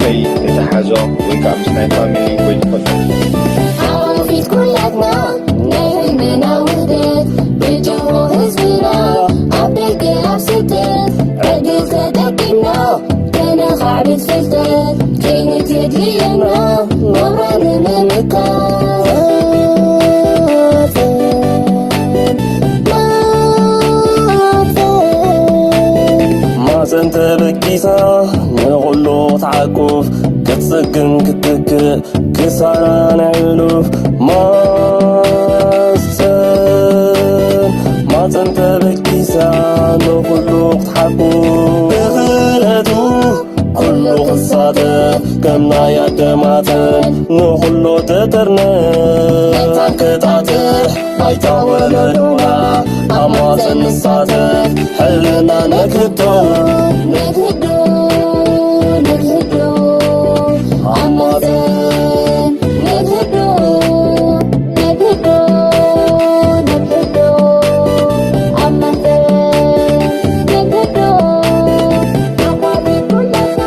ከይተተሓዞ ወይ ከዓ ምስ ናይ ፋሚሊ ወይ ትፈልጦ ሓወፊት ኩላትና ናይ ህልምና ውህደት ብጅሆ ህዝብና ኣብ ደገ ኣብ ስደት ዕድል ተጠቂምና ከነኻዕብት ፍልጠት ከይንትድልየና ናብራ ንምምካት ማፀን ተበጊሳ ንኹሉ ክትዓቁፍ ክትፅግን ክትትክእ ክሳራ ናይ ሕሉፍ ማፀን ማፀን ተበጊሳ ንኹሉ ክትሓቁፍ ብኽእለቱ ኩሉ ክሳተፍ ከም ናይ ኣደ ማፀን ንኹሉ ትጥርነፍ መታን ክጣጥሕ ባይታ ወለዶና ኣብ ማፀን ንሳተፍ ሕልና ነክህዶ ነክህዶ ነክህዶ ኣብ ማፀን ነክህዶ ነክህዶ ነክህዶ ኣብ ማፀን ነክህዶ ኣባቢ ኩላትና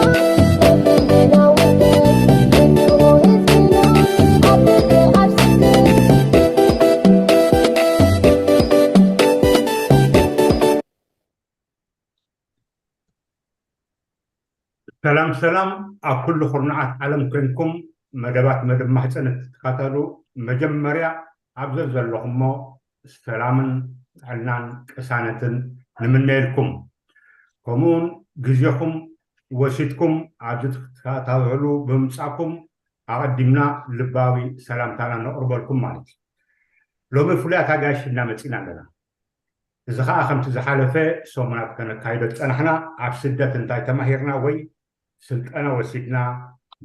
ሰላም ሰላም፣ ኣብ ኩሉ ኩርናዓት ዓለም ኮንኩም መደባት መደብ ማሕፀን እትከታተሉ መጀመርያ ኣብ ዘዘለኹሞ ሰላምን ጥዕናን ቅሳነትን ንምነየልኩም፣ ከምኡውን ግዜኹም ወሲድኩም ኣብዚ ክትከታተሉ ብምምፃእኩም ኣቐዲምና ልባዊ ሰላምታና ነቕርበልኩም ማለት እዩ። ሎሚ ፍሉያት ኣጋይሽ ሒዝና መፂና ኣለና። እዚ ኸዓ ከምቲ ዝሓለፈ ሰሙናት ከነካይዶ ዝፀናሕና ኣብ ስደት እንታይ ተማሂርና ወይ ስልጠና ወሲድና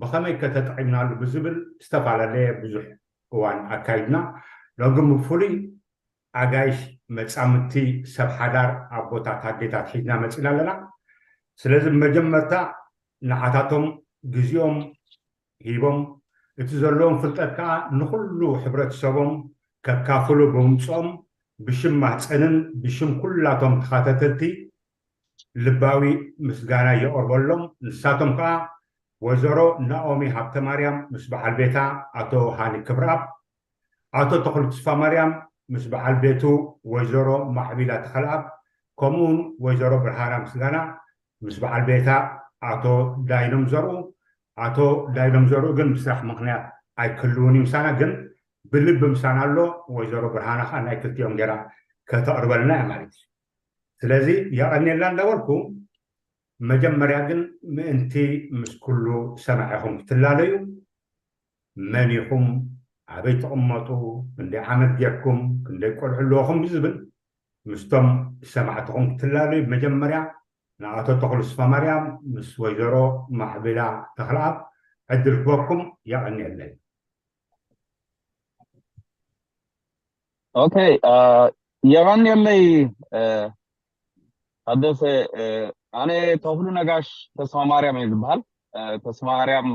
ብኸመይ ከተጠቒምናሉ ብዝብል ዝተፈላለየ ብዙሕ እዋን ኣካይድና። ሎሚ ግን ብፍሉይ ኣጋይሽ መፃምድቲ ሰብ ሓዳር ኣቦታት ኣዴታት ሒዝና መፂና ኣለና። ስለዚ ብመጀመርታ ንዓታቶም ግዜኦም ሂቦም እቲ ዘለዎም ፍልጠት ከዓ ንኹሉ ሕብረተሰቦም ከካፍሉ ብምምፅኦም ብሽም ማህፀንን ብሽም ኩላቶም ተኸታተልቲ ልባዊ ምስጋና የቕርበሎም። ንሳቶም ከዓ ወይዘሮ ናኦሚ ሃብተማርያም ምስ በዓል ቤታ ኣቶ ሃኒ ክብረኣብ፣ ኣቶ ተኽሉ ተስፋማርያም ምስ በዓል ቤቱ ወይዘሮ ማዕቢላ ተኽለኣብ፣ ከምኡውን ወይዘሮ ብርሃና ምስጋና ምስ በዓል ቤታ ኣቶ ዳይኖም ዘርኡ። ኣቶ ዳይኖም ዘርኡ ግን ብስራሕ ምኽንያት ኣይክህልውን እዩ ምሳና፣ ግን ብልቢ ምሳና ኣሎ። ወይዘሮ ብርሃና ከዓ ናይ ክልቲኦም ገይራ ከተቕርበልና እያ ማለት እዩ። ስለዚ የቐንየልና እንዳበልኩ መጀመርያ ግን ምእንቲ ምስ ኩሉ ሰማዒኹም ክትላለዩ መን ኢኹም፣ ኣበይ ትቕመጡ፣ ክንደይ ዓመት ጌርኩም፣ ክንደይ ቆልዑ ኣለኹም ብዝብል ምስቶም ሰማዕትኹም ክትላለዩ መጀመርያ ንኣቶ ተኽሉ ስፋማርያም ምስ ወይዘሮ ማዕቢላ ተኽለኣብ ዕድል ክበኩም የቐንየለይ። ኦኬ፣ የቐንየለይ ታደሰ። ኣነ ተኽሉ ነጋሽ ተስፋማርያም እየ ዝበሃል። ተስፋማርያም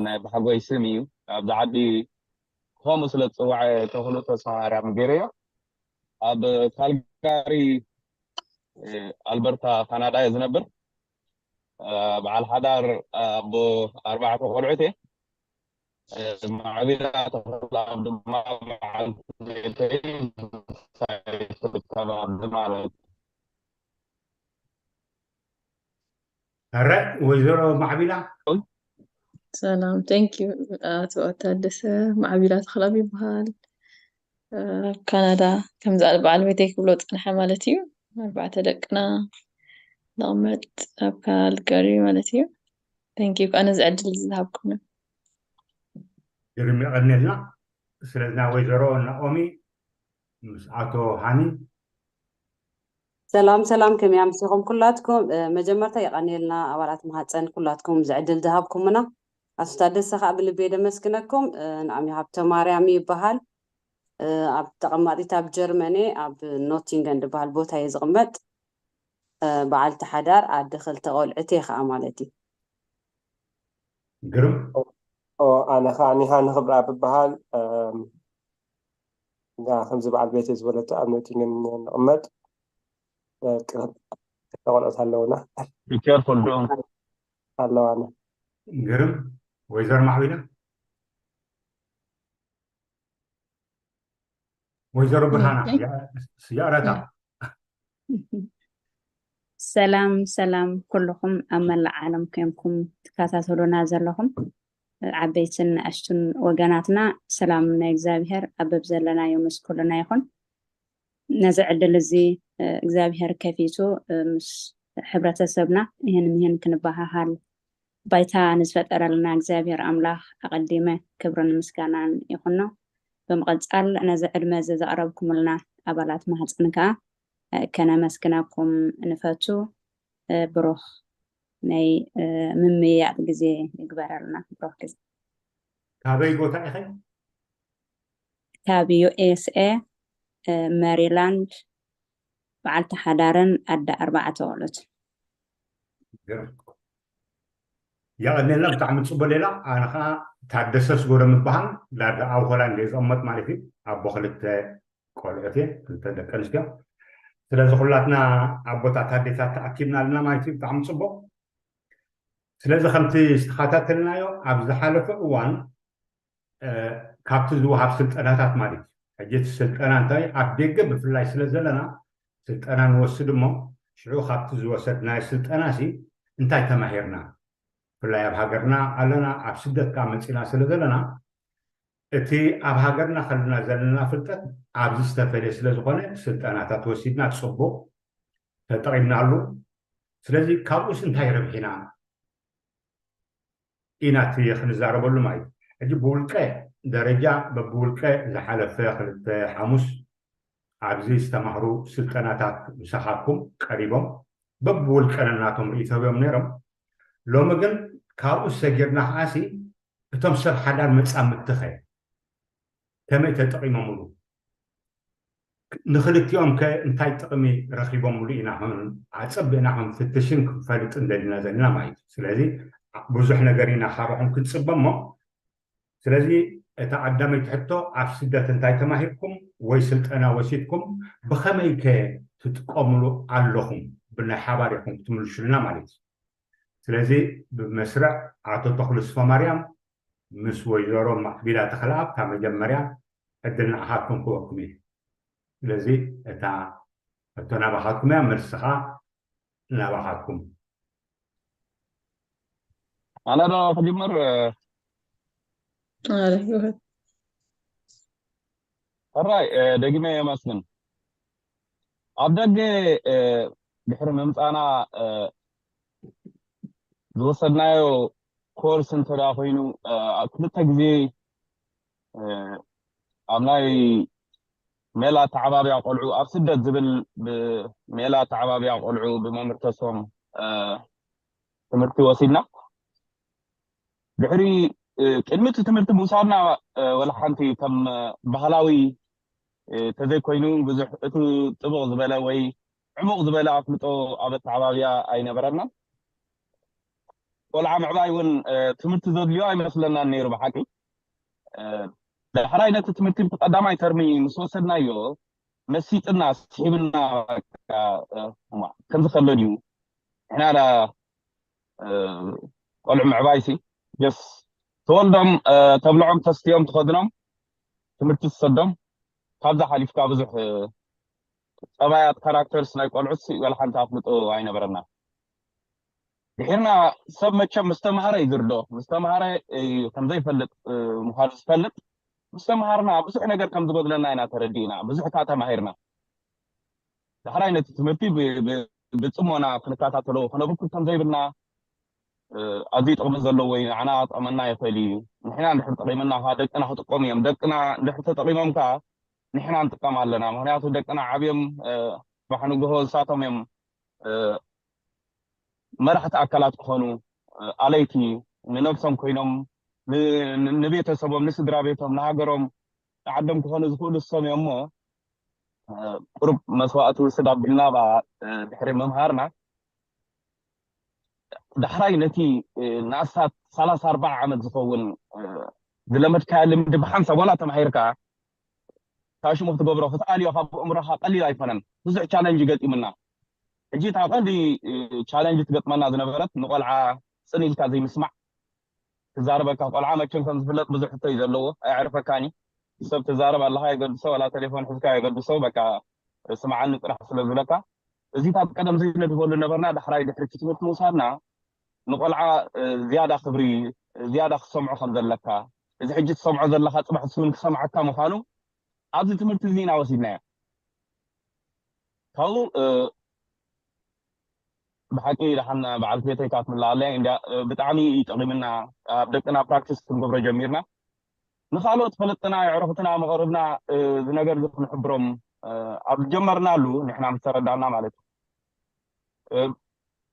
ናይ ኣቦሓጎይ ስም እዩ። ኣብዚ ዓዲ ከምኡ ስለ ዝፅዋዐ ተኽሉ ተስፋማርያም ገይረዮ። ኣብ ካልጋሪ ኣልበርታ ካናዳ እየ ዝነብር። በዓል ሓዳር ኣቦ ኣርባዕተ ቆልዑት እየ። ማዕቢላ ተኽለኣብ ድማ በዓልቲ ቤተይ ንሳ እያ ትርከብ ኣብዚ ማለት እዩ። ሕራይ ወይዘሮ ማዕቢላ። ሰላም፣ thank you። ኣቶ ታደሰ ማዕቢላ ተኽለኣብ ይበሃል። ኣብ ካናዳ ከምዚ በዓል ቤተይ ክብሎ ዝፀንሐ ማለት እዩ። ኣርባዕተ ደቅና ንቕመጥ ኣብ ካልጋሪ ማለት እዩ። Thank you ከዓ ነዚ ዕድል እዚ ዝሃብኩምና። ግርም የቐንየልና። ስለዚ ናብ ወይዘሮ ናኦሚ ምስ ኣቶ ሃኒ። ሰላም ሰላም፣ ከመይ ኣምሲኹም ኩላትኩም? መጀመርታ የቐንየልና ኣባላት ማህፀን ኩላትኩም እዚ ዕድል ዝሃብኩምና። ኣቶ ታደሰ ከዓ ብልቢ የመስግነኩም። ንኣሚ ሃብተ ማርያም ይበሃል። ኣብ ተቐማጢት ኣብ ጀርመን እየ፣ ኣብ ኖቲንገን ዝበሃል ቦታ እየ ዝቕመጥ። በዓልቲ ሓዳር ኣደ ክልተ ቆልዕት እየ ከዓ ማለት እዩ። ግርም። ኣነ ከዓ ኒሃ ንክብረኣብ እበሃል። ከምዚ በዓል ቤተይ ዝበለቶ ኣብ ኖቲንገን ንቕመጥ። ክልተ ቆልዑት ኣለውና። Be careful ዶ ኣለዋና። ግርም። ወይዘሮ ማዕቢላ? ወይዘሮ ብርሃና? ኦኬ። ያረታ? ሰላም ሰላም ኩልኹም ኣብ መላእ ዓለም ኮንኩም ትከታተሉና ዘለኹም ዓበይትን ንኣሽቱን ወገናትና፣ ሰላም ናይ እግዚኣብሔር ኣብ በብዘለናዮ ምስ ኩልና ይኹን። ነዚ ዕድል እዚ እግዚኣብሔር ከፊቱ ምስ ሕብረተሰብና ይህን ምሂን ክንበሃሃል ባይታ ንዝፈጠረልና እግዚኣብሔር ኣምላኽ ኣቐዲመ ክብርን ምስጋናን ይኹኖ። ብምቕጻል ነዚ ዕድመ እዚ ዘቕረብኩምልና ኣባላት ማህፀን ከኣ ከነመስግነኩም ንፈቱ። ብሩኽ ናይ ምምይያጥ ግዜ ይግበረልና። ብሩኽ ግዜ። ካበይ ቦታ ኢኸ? ካብ ዩ ኤስ ኤ፣ መሪላንድ፣ በዓልቲ ሓዳርን ኣደ ኣርባዕተ ቆልዑት። የቐኔልና። ብጣዕሚ ፅቡቅ። ሌላ ኣነ ከዓ ታደሰ ስጎረ ምበሃል፣ ዳርጋ ኣብ ሆላንድ እየ ዝቕመጥ ማለት እዩ። ኣቦ ክልተ ቆልዑት እየ፣ ክልተ ደቂ ኣንስትዮ። ስለዚ ኩላትና ኣቦታት ኣዴታት ተኣኪብና ኣለና ማለት እዩ። ብጣዕሚ ፅቡቅ። ስለዚ ከምቲ ዝተኸታተልናዮ ኣብ ዝሓለፈ እዋን ካብቲ ዝወሃብ ስልጠናታት ማለት እዩ። ሕጂ እቲ ስልጠና እንታይ ኣብ ደገ ብፍላይ ስለ ዘለና ስልጠና ንወስድ እሞ ሽዑ ካብቲ ዝወሰድናዮ ስልጠና ሲ እንታይ ተማሂርና? ብፍላይ ኣብ ሃገርና ኣለና፣ ኣብ ስደት ከዓ መፂና ስለ ዘለና እቲ ኣብ ሃገርና ከለና ዘለና ፍልጠት ኣብዚ ዝተፈለየ ስለ ዝኾነ ስልጠናታት ወሲድና ፅቡቅ ተጠቒምናሉ። ስለዚ ካብኡስ እንታይ ረብሒና? ኢና እቲ ክንዛረበሉ ማለት እዩ። ሕጂ ብውልቀ ደረጃ በብውልቀ ዝሓለፈ ክልተ ሓሙስ ኣብዚ ዝተማህሩ ስልጠናታት ምሳኻትኩም ቀሪቦም በብውልቀ ነናቶም ርእይቶ ሂቦም ነይሮም። ሎሚ ግን ካብኡ ሰጊርና ከዓሲ እቶም ሰብ ሓዳር መጻምድትኸ ከመይ ተጠቒሞምሉ? ንክልቲኦም ከ እንታይ ጥቕሚ ረኺቦምሉ ኢና ኣጸቢቕና ክንፍትሽን ክንፈልጥን ደሊና ዘለና ማለት እዩ። ስለዚ ብዙሕ ነገር ኢና ካባኹም ክንጽበ እሞ፣ ስለዚ እታ ቀዳመይቲ ሕቶ ኣብ ስደት እንታይ ተማሂርኩም ወይ ስልጠና ወሲድኩም ብኸመይ ከ ትጥቀምሉ ኣለኹም? ብናይ ሓባር ኢኹም ክትምልሹልና ማለት እዩ። ስለዚ ብመስርዕ ኣቶ ተኽሉ ስፈማርያም ምስ ወይዘሮ ማዕቢላ ተኽለኣብ ካብ መጀመርያ ዕድል ንዓኻትኩም ክወኩም እዩ። ስለዚ እታ ሕቶ ናባኻትኩም እያ፣ መልስኻ ናባኻትኩም። ኣነ ዶ ክጅምር? ሕራይ፣ ደጊመ የመስግን። ኣብ ደገ ድሕሪ ምምፃና ዝወሰድናዮ ኮርስ እንተዳ ኮይኑ ክልተ ግዜ ኣብ ናይ ሜላ ኣተዓባብያ ቆልዑ ኣብ ስደት ዝብል ብሜላ ኣተዓባብያ ቆልዑ ብመምህር ተስፎም ትምህርቲ ወሲድና። ድሕሪ ቅድሚ እቲ ትምህርቲ ምውሳድና ወላ ሓንቲ ከም ባህላዊ ተዘይኮይኑ ብዙሕ እቲ ጥቡቕ ዝበለ ወይ ዕሙቕ ዝበለ ኣፍልጦ ኣብ ኣተዓባብያ ኣይነበረናን። ቆልዓ ምዕባይ እውን ትምህርቲ ዘድልዮ ኣይመስለናን ነይሩ ብሓቂ። ዳሕራይ ነቲ ትምህርቲ ብቲ ቀዳማይ ተርሚ ምስ ወሰድናዮ መሲጥና ስሒብና ከምዚ ከሎ ድዩ ንሕና ቆልዑ ምዕባይ ሲ ጀስ ተወልዶም ተብልዖም ተስትዮም ትኸድኖም ትምህርቲ ትሰዶም ካብዛ ሓሊፍካ ብዙሕ ፀባያት ካራክተርስ ናይ ቆልዑት ወላ ሓንቲ ኣፍልጦ ኣይነበረና። ድሕርና ሰብ መቸም ምስ ተምሃረ ይዝርዶ ምስ ተምሃረ ከምዘይፈልጥ ምዃኑ ዝፈልጥ ምስ ተምሃርና ብዙሕ ነገር ከም ዝጎድለና ኢና ተረዲእና ብዙሕ ከዓ ተማሂርና። ዳሕራይ ነቲ ትምህርቲ ብፅሞና ክንከታተሎ ክነብኩ ከም ዘይብልና ኣዝዩ ጥቕሚ ዘለዎ እዩ። ንዓና ክጠቕመና ይኽእል እዩ። ንሕና እንድሕር ጠቒምና ከዓ ደቅና ክጥቀሙ እዮም። ደቅና እንድሕር ተጠቒሞም ከዓ ንሕና ንጥቀም ኣለና። ምክንያቱ ደቅና ዓብዮም ባሕ ንግሆ ንሳቶም እዮም መራሕቲ ኣካላት ክኾኑ ኣለይቲ ንነብሶም ኮይኖም ንቤተሰቦም ንስድራ ቤቶም ንሃገሮም ንዓዶም ክኾኑ ዝኽእሉ እሶም እዮም እሞ ቁሩብ መስዋእቲ ውስድ ኣቢልና ድሕሪ ምምሃርና ዳሕራይ ነቲ ንኣስታት ሰላሳ ኣርባዓ ዓመት ዝኸውን ዝለመድካዮ ልምዲ ብሓንሳብ ዋላ ተማሂርካ ካብ ሽሙ ክትገብሮ ክትኣልዮ ካብ ኣእምሮኻ ቀሊል ኣይኮነን። ብዙሕ ቻለንጅ ገጢሙና። ሕጂ እታ ቀንዲ ቻለንጅ ትገጥመና ዝነበረት ንቆልዓ ፅን ኢልካ ዘይምስማዕ ትዛረበካ። ቆልዓ መቸም ከም ዝፍለጥ ብዙሕ ሕቶ እዩ ዘለዎ፣ ኣየዕርፈካኒ። ሰብ ትዛረብ ኣለካ የገድሶ፣ ዋላ ቴሌፎን ሒዝካ የገድሶ፣ በቃ ስምዓኒ ጥራሕ ስለ ዝብለካ። እዚታት ቀደም ዘይነድበሉ ነበርና። ዳሕራይ ድሕሪ እቲ ትምህርቲ ምውሳድና ንቆልዓ ዝያዳ ክብሪ፣ ዝያዳ ክሰምዖ ከም ዘለካ፣ እዚ ሕጂ ትሰምዖ ዘለካ ጽባሕ እሱ እውን ክሰምዓካ ምዃኑ ኣብዚ ትምህርቲ እዚ ኢና ወሲድናዮ። ካብኡ ብሓቂ ደሓን በዓልቲ ቤተይ ካብ ትምለኣለይ እንድያ። ብጣዕሚ እዩ ጠቒምና። ኣብ ደቅና ፕራክቲስ ክንገብሮ ጀሚርና። ንካልኦት ፈለጥና የዕሩኽትና መቐርብና እዚ ነገር እዚ ክንሕብሮም ኣብ ዝጀመርናሉ ንሕና ምስ ተረዳእና ማለት እዩ።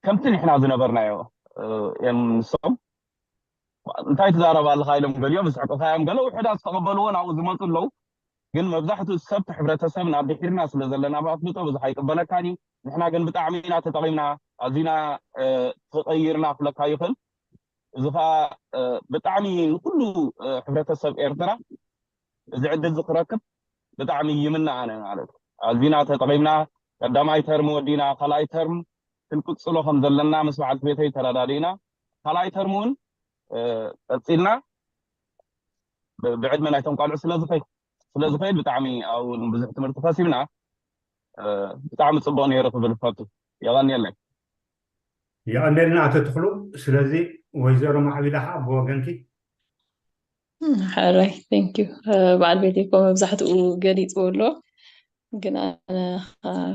ከምቲ ንሕና ዝነበርናዮ እዮም ንሶም። እንታይ ትዛረብ ኣለካ ኢሎም ገሊኦም ዝስሕቁካ እዮም። ገለ ውሑዳት ዝተቐበልዎ ናብኡ ዝመፁ ኣለዉ። ግን መብዛሕትኡ ሰብ እቲ ሕብረተሰብ ናብ ድሒርና ስለ ዘለና ብኣፍልጦ ብዙሕ ኣይቅበለካን እዩ። ንሕና ግን ብጣዕሚ ኢና ተጠቒምና፣ ኣዚና ተቐይርና ክብለካ ይኽእል። እዚ ከዓ ብጣዕሚ ንኩሉ ሕብረተሰብ ኤርትራ እዚ ዕድል እዚ ክረክብ ብጣዕሚ ይምነ ኣነ ማለት እዩ። ኣዚና ተጠቒምና ቀዳማይ ተርም ወዲና ካልኣይ ተርም ክንቅፅሎ ከም ዘለና ምስ በዓልቲ ቤተይ ተረዳዲእና ካልኣይ ተርም እውን ቀፂልና ብዕድመ ናይቶም ቆልዑ ስለ ዝኸይድ ስለ ዝኸይድ ብጣዕሚ ኣብኡ ብዙሕ ትምህርቲ ከሲብና ብጣዕሚ ፅቡቅ ነይሩ ክብል ፈቱ። የቐንየለይ። የቐንየልና ኣቶ ትኽሉ። ስለዚ ወይዘሮ ማዕቢላ ከዓ ብወገንኪ ሓራይ thank you። በዓል ቤተይ እኮ መብዛሕትኡ ገሊፅዎ ኣሎ፣ ግን ኣነ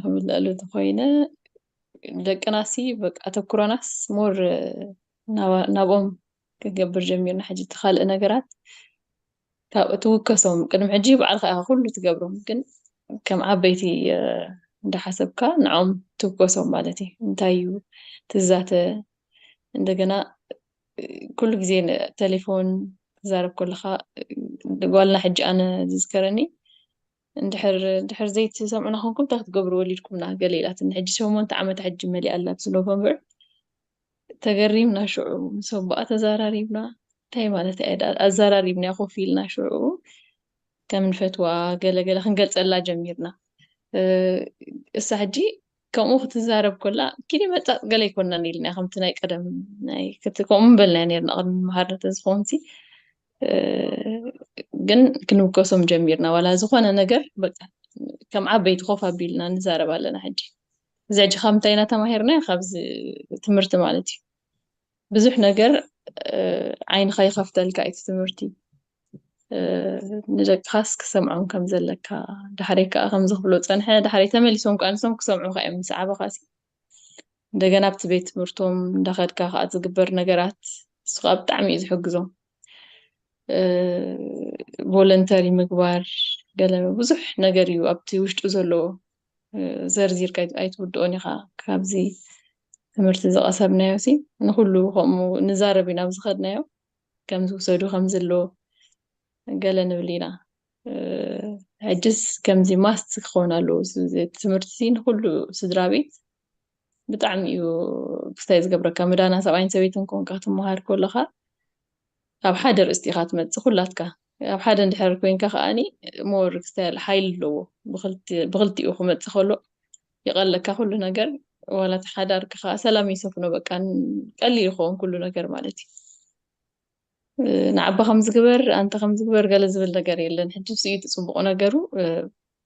ክምልአሉ ተኮይነ ደቅናሲ በቃ ኣተኩሮናስ ሞር ናብኦም ክንገብር ጀሚርና። ሕጂ እቲ ካልእ ነገራት ካብ ትውከሶም ቅድሚ ሕጂ ባዕልካ ኢኻ ኩሉ ትገብሮም፣ ግን ከም ዓበይቲ እንዳሓሰብካ ንዖም ትውከሶም ማለት እዩ። እንታይ እዩ ትዛተ እንደገና ኩሉ ግዜ ቴሌፎን ትዛረብ ከለካ ጓልና ሕጂ ኣነ ዝዝከረኒ እንድሕር እንድሕር ዘይትሰምዑና ኮንኩም እንታይ ክትገብሩ ወሊድኩምና ገለ ኢላትኒ። ሕጂ ሸሞንተ ዓመት ሕጂ መሊኣ ኣላ ኣብዚ ኖቨምበር። ተገሪምና ሽዑ ምስ ኣቦኣ ተዘራሪብና እንታይ ማለት እያ ኣዘራሪብና ኮፍ ኢልና ሽዑ ከም ንፈትዋ ገለ ገለ ክንገልፀላ ጀሚርና። እሳ ሕጂ ከምኡ ክትዛረብ ኮላ ኪዲ መጻጽ ገለ ኣይኮናን ኢልና ከምቲ ናይ ቀደም ናይ ከምኡ ምበልና ነርና ቅድሚ ምሃር ተዝኾንሲ ግን ክንውከሶም ጀሚርና ዋላ ዝኾነ ነገር በቃ ከም ዓበይቲ ኮፍ ኣቢልና ንዛረብ ኣለና ሕጂ። እዚ ሕጂ ካብ ምንታይ ኢና ተማሂርና ካብዚ ትምህርቲ ማለት እዩ። ብዙሕ ነገር ዓይንኻ ይኸፍተልካ እቲ ትምህርቲ። ንደቅኻስ ክሰምዖም ከም ዘለካ ዳሕረይ ከዓ ከምዚ ክብሎ ፀንሐ ዳሕረይ ተመሊሶም ከዓ ንሶም ክሰምዑ ከዓ እዮም ምስ ዓበኻሲ እንደገና ኣብቲ ቤት ትምህርቶም እንዳኸድካ ከዓ ዝግበር ነገራት እሱ ከዓ ብጣዕሚ እዩ ዝሕግዞም። ቮለንተሪ ምግባር ገለ ብዙሕ ነገር እዩ ኣብቲ ውሽጡ ዘሎ ዘርዚርካ ኣይትውድኦን ኢኻ። ካብዚ ትምህርቲ ዝቐሰብናዮ ሲ ንኩሉ ከምኡ ንዛረብ ኢና ኣብ ዝኸድናዮ ከም ዝውሰዱ ከም ዘለዎ ገለ ንብል ኢና። ሕጅስ ከምዚ ማስት ክኸውን ኣለዎ ትምህርቲ ንኩሉ ስድራ ቤት ብጣዕሚ እዩ ክስታይ ዝገብረካ። ምዳና ሰብኣይን ሰበይትን ኮንካ ክትመሃር ከለካ ኣብ ሓደ ርእስቲ ኢኻ ትመጽእ ኩላትካ ኣብ ሓደ እንድሕር ኮይንካ ከዓኒ ሞር ክስታይ ሓይሊ ኣለዎ። ብክልቲኡ ክመጽእ ከሎ ይቐለካ ኩሉ ነገር። ዋላ እቲ ሓዳርካ ከዓ ሰላም ይሰፍኖ። በቃ ቀሊል ይኸውን ኩሉ ነገር ማለት እዩ። ንዓባ ከም ዝግበር ኣንተ ከም ዝግበር ገለ ዝብል ነገር የለን። ሕጂ ንሱ እዩ እቲ ፅቡቕ ነገሩ።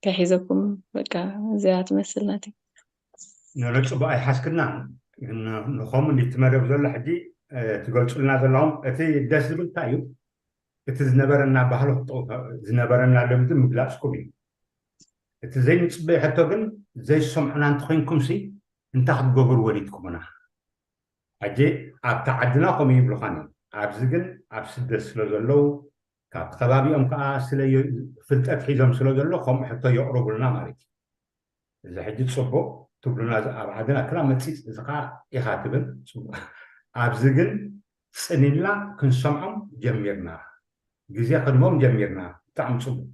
ከሒዘኩም በቃ እዚኣ ትመስል ናተይ። ንረ ፅቡቕ ኣይሓዝክና ንኸምኡ እንዲ እቲ መደብ ዘሎ ሕጂ ትገልፁልና ዘለኹም እቲ ደስ ዝብል እንታይ እዩ እቲ ዝነበረና ባህሊ ዝነበረና ልምዲ ምግላፅኩም እዩ። እቲ ዘይንፅበዮ ሕቶ ግን ዘይሰምዑና እንተኮይንኩም ሲ እንታይ ክትገብሩ ወሊድኩምና? ሕጂ ኣብቲ ዓድና ከምኡ ይብሉኻን እዮም። ኣብዚ ግን ኣብ ስደት ስለ ዘለዉ ካብቲ ከባቢኦም ከዓ ስለ ፍልጠት ሒዞም ስለ ዘሎ ከምኡ ሕቶ የቕርቡልና ማለት እዩ። እዚ ሕጂ ፅቡቅ ትብሉና ኣብ ዓድና ክላ መፂፅ እዚ ከዓ ኢኻ ትብል ፅቡቅ። ኣብዚ ግን ፅን ኢልና ክንሰምዖም ጀሚርና። ግዜ ክንቦም ጀሚርና። ብጣዕሚ ፅቡቅ።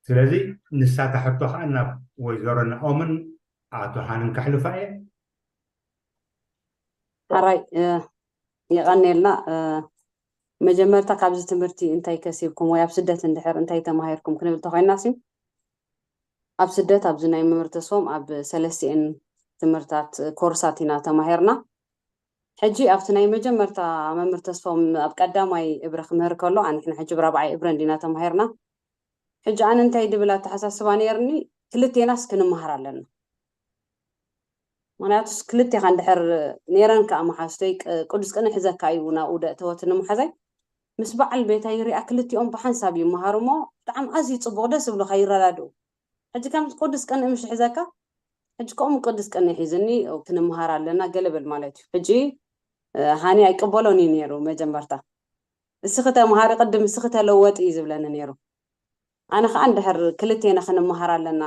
ስለዚ ንሳ ተሕቶ ከዓ ናብ ወይዘሮ ናኦምን ኣቶ ሃንን ከሕልፋ እየ። ሓራይ የቐኔልና። መጀመርታ ካብዚ ትምህርቲ እንታይ ከሲብኩም ወይ ኣብ ስደት እንድሕር እንታይ ተማሂርኩም ክንብል ተኮይና ሲ ኣብ ስደት ኣብዚ ናይ መምህር ተስፎም ኣብ ሰለስቲኤን ትምህርታት ኮርሳት ኢና ተማሂርና። ሕጂ ኣብቲ ናይ መጀመርታ መምህር ተስፎም ኣብ ቀዳማይ እብረ ክምህር ከሎ ኣንሕና ሕጂ ብራብዓይ እብረ እንዲና ተማሂርና። ሕጂ ኣነ እንታይ ድብል ኣተሓሳስባ ነይርኒ፣ ክልቴናስ ክንመሃር ኣለና። ምክንያቱስ ክልቴኻ እንድሕር ነይረን ከዓ መሓዝተይ፣ ቅዱስ ቅነ ሕዘካ እዩ ናብኡ ደእተወትኒ መሓዛይ። ምስ በዓል ቤታይ ሪኣ ክልቲኦም ብሓንሳብ ይመሃሩ እሞ ብጣዕሚ ኣዝዩ ፅቡቅ፣ ደስ ዝብሉካ ይረዳድኡ። ሕጂ ከም ቅዱስ ቅነ ምሽ ሕዘካ፣ ሕጂ ከምኡ ቅዱስ ቅነ ሒዝኒ ክንመሃር ኣለና ገለበል ማለት እዩ። ሕጂ ሃኒ ኣይቅበሎን እዩ ነይሩ መጀመርታ። እስኺ ተምሃሪ ቅድም እስኺ ተለወጢ እዩ ዝብለኒ ነይሩ። ኣነ ከዓ እንድሕር ክልቴና ክንመሃር ኣለና፣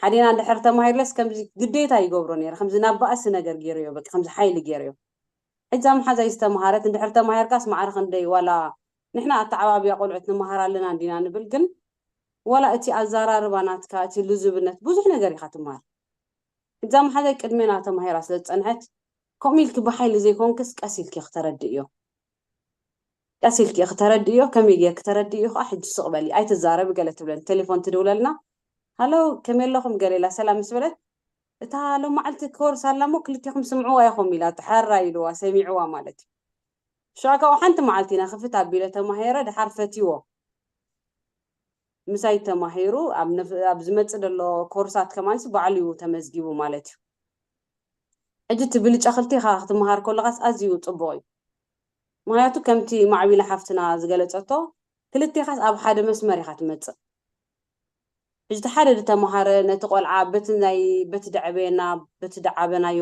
ሓዴና እንድሕር ተማሂርለስ ከምዚ ግዴታ ይገብሮ ነይረ። ከምዚ ናብ ባእሲ ነገር ገይርዮ፣ በቃ ከምዚ ሓይሊ ገይርዮ። ሕጂ እዛ መሓዛይ ዝተምሃረት እንድሕር ተማሂርካስ ማዕረ ክንደይ ዋላ ንሕና ኣተዓባብያ ቆልዑት ንመሃር ኣለና እንዲና ንብል፣ ግን ዋላ እቲ ኣዘራርባ ናትካ፣ እቲ ልዙብነት፣ ብዙሕ ነገር ኢኻ ትመሃር። እዛ መሓዛይ ቅድሜና ተማሂራ ስለ ዝጸንሐት ከምኡ ኢልኪ ብሓይሊ ዘይኮንክስ ቀስ ኢልኪ ክተረድእዮ። ቀስ ኢልኪ ክተረድእዮ፣ ከመይ ጌርኪ ተረድእዮ ከዓ ሕጂ ስቕ በሊ፣ ኣይትዛረቢ ገለ ትብለን። ቴሌፎን ትድውለልና፣ ሃሎ ከመይ ኣለኹም ገለ ኢላ ሰላም ምስ በለት፣ እታ ሎማዓልቲ ኮርስ ኣላ እሞ ክልቴኹም ስምዕዋ ኢኹም ኢላ፣ ሕራይ ኢልዋ ሰሚዕዋ ማለት እዩ። ሽዑ ካብኡ ሓንቲ መዓልቲ ኢና ክፍት ኣቢለ ተማሂረ፣ ድሓር ፈትይዎ። ምሳይ ተማሂሩ ኣብ ዝመፅእ ዘሎ ኮርሳት ከማንሲ ባዕሉ እዩ ተመዝጊቡ ማለት እዩ። ሕጂ እቲ ብልጫ ክልቴኻ ክትምሃር ከለኻስ ኣዝዩ ፅቡቕ እዩ። ምክንያቱ ከምቲ ማዕቢላ ሓፍትና ዝገለፀቶ ክልቴኻስ ኣብ ሓደ መስመር ኢኻ ትመፅእ። ሕጂ እቲ ሓደ ዝተምሃረ ነቲ ቆልዓ በቲ ናይ በቲ ደዕበየና በቲ ደዓበናዮ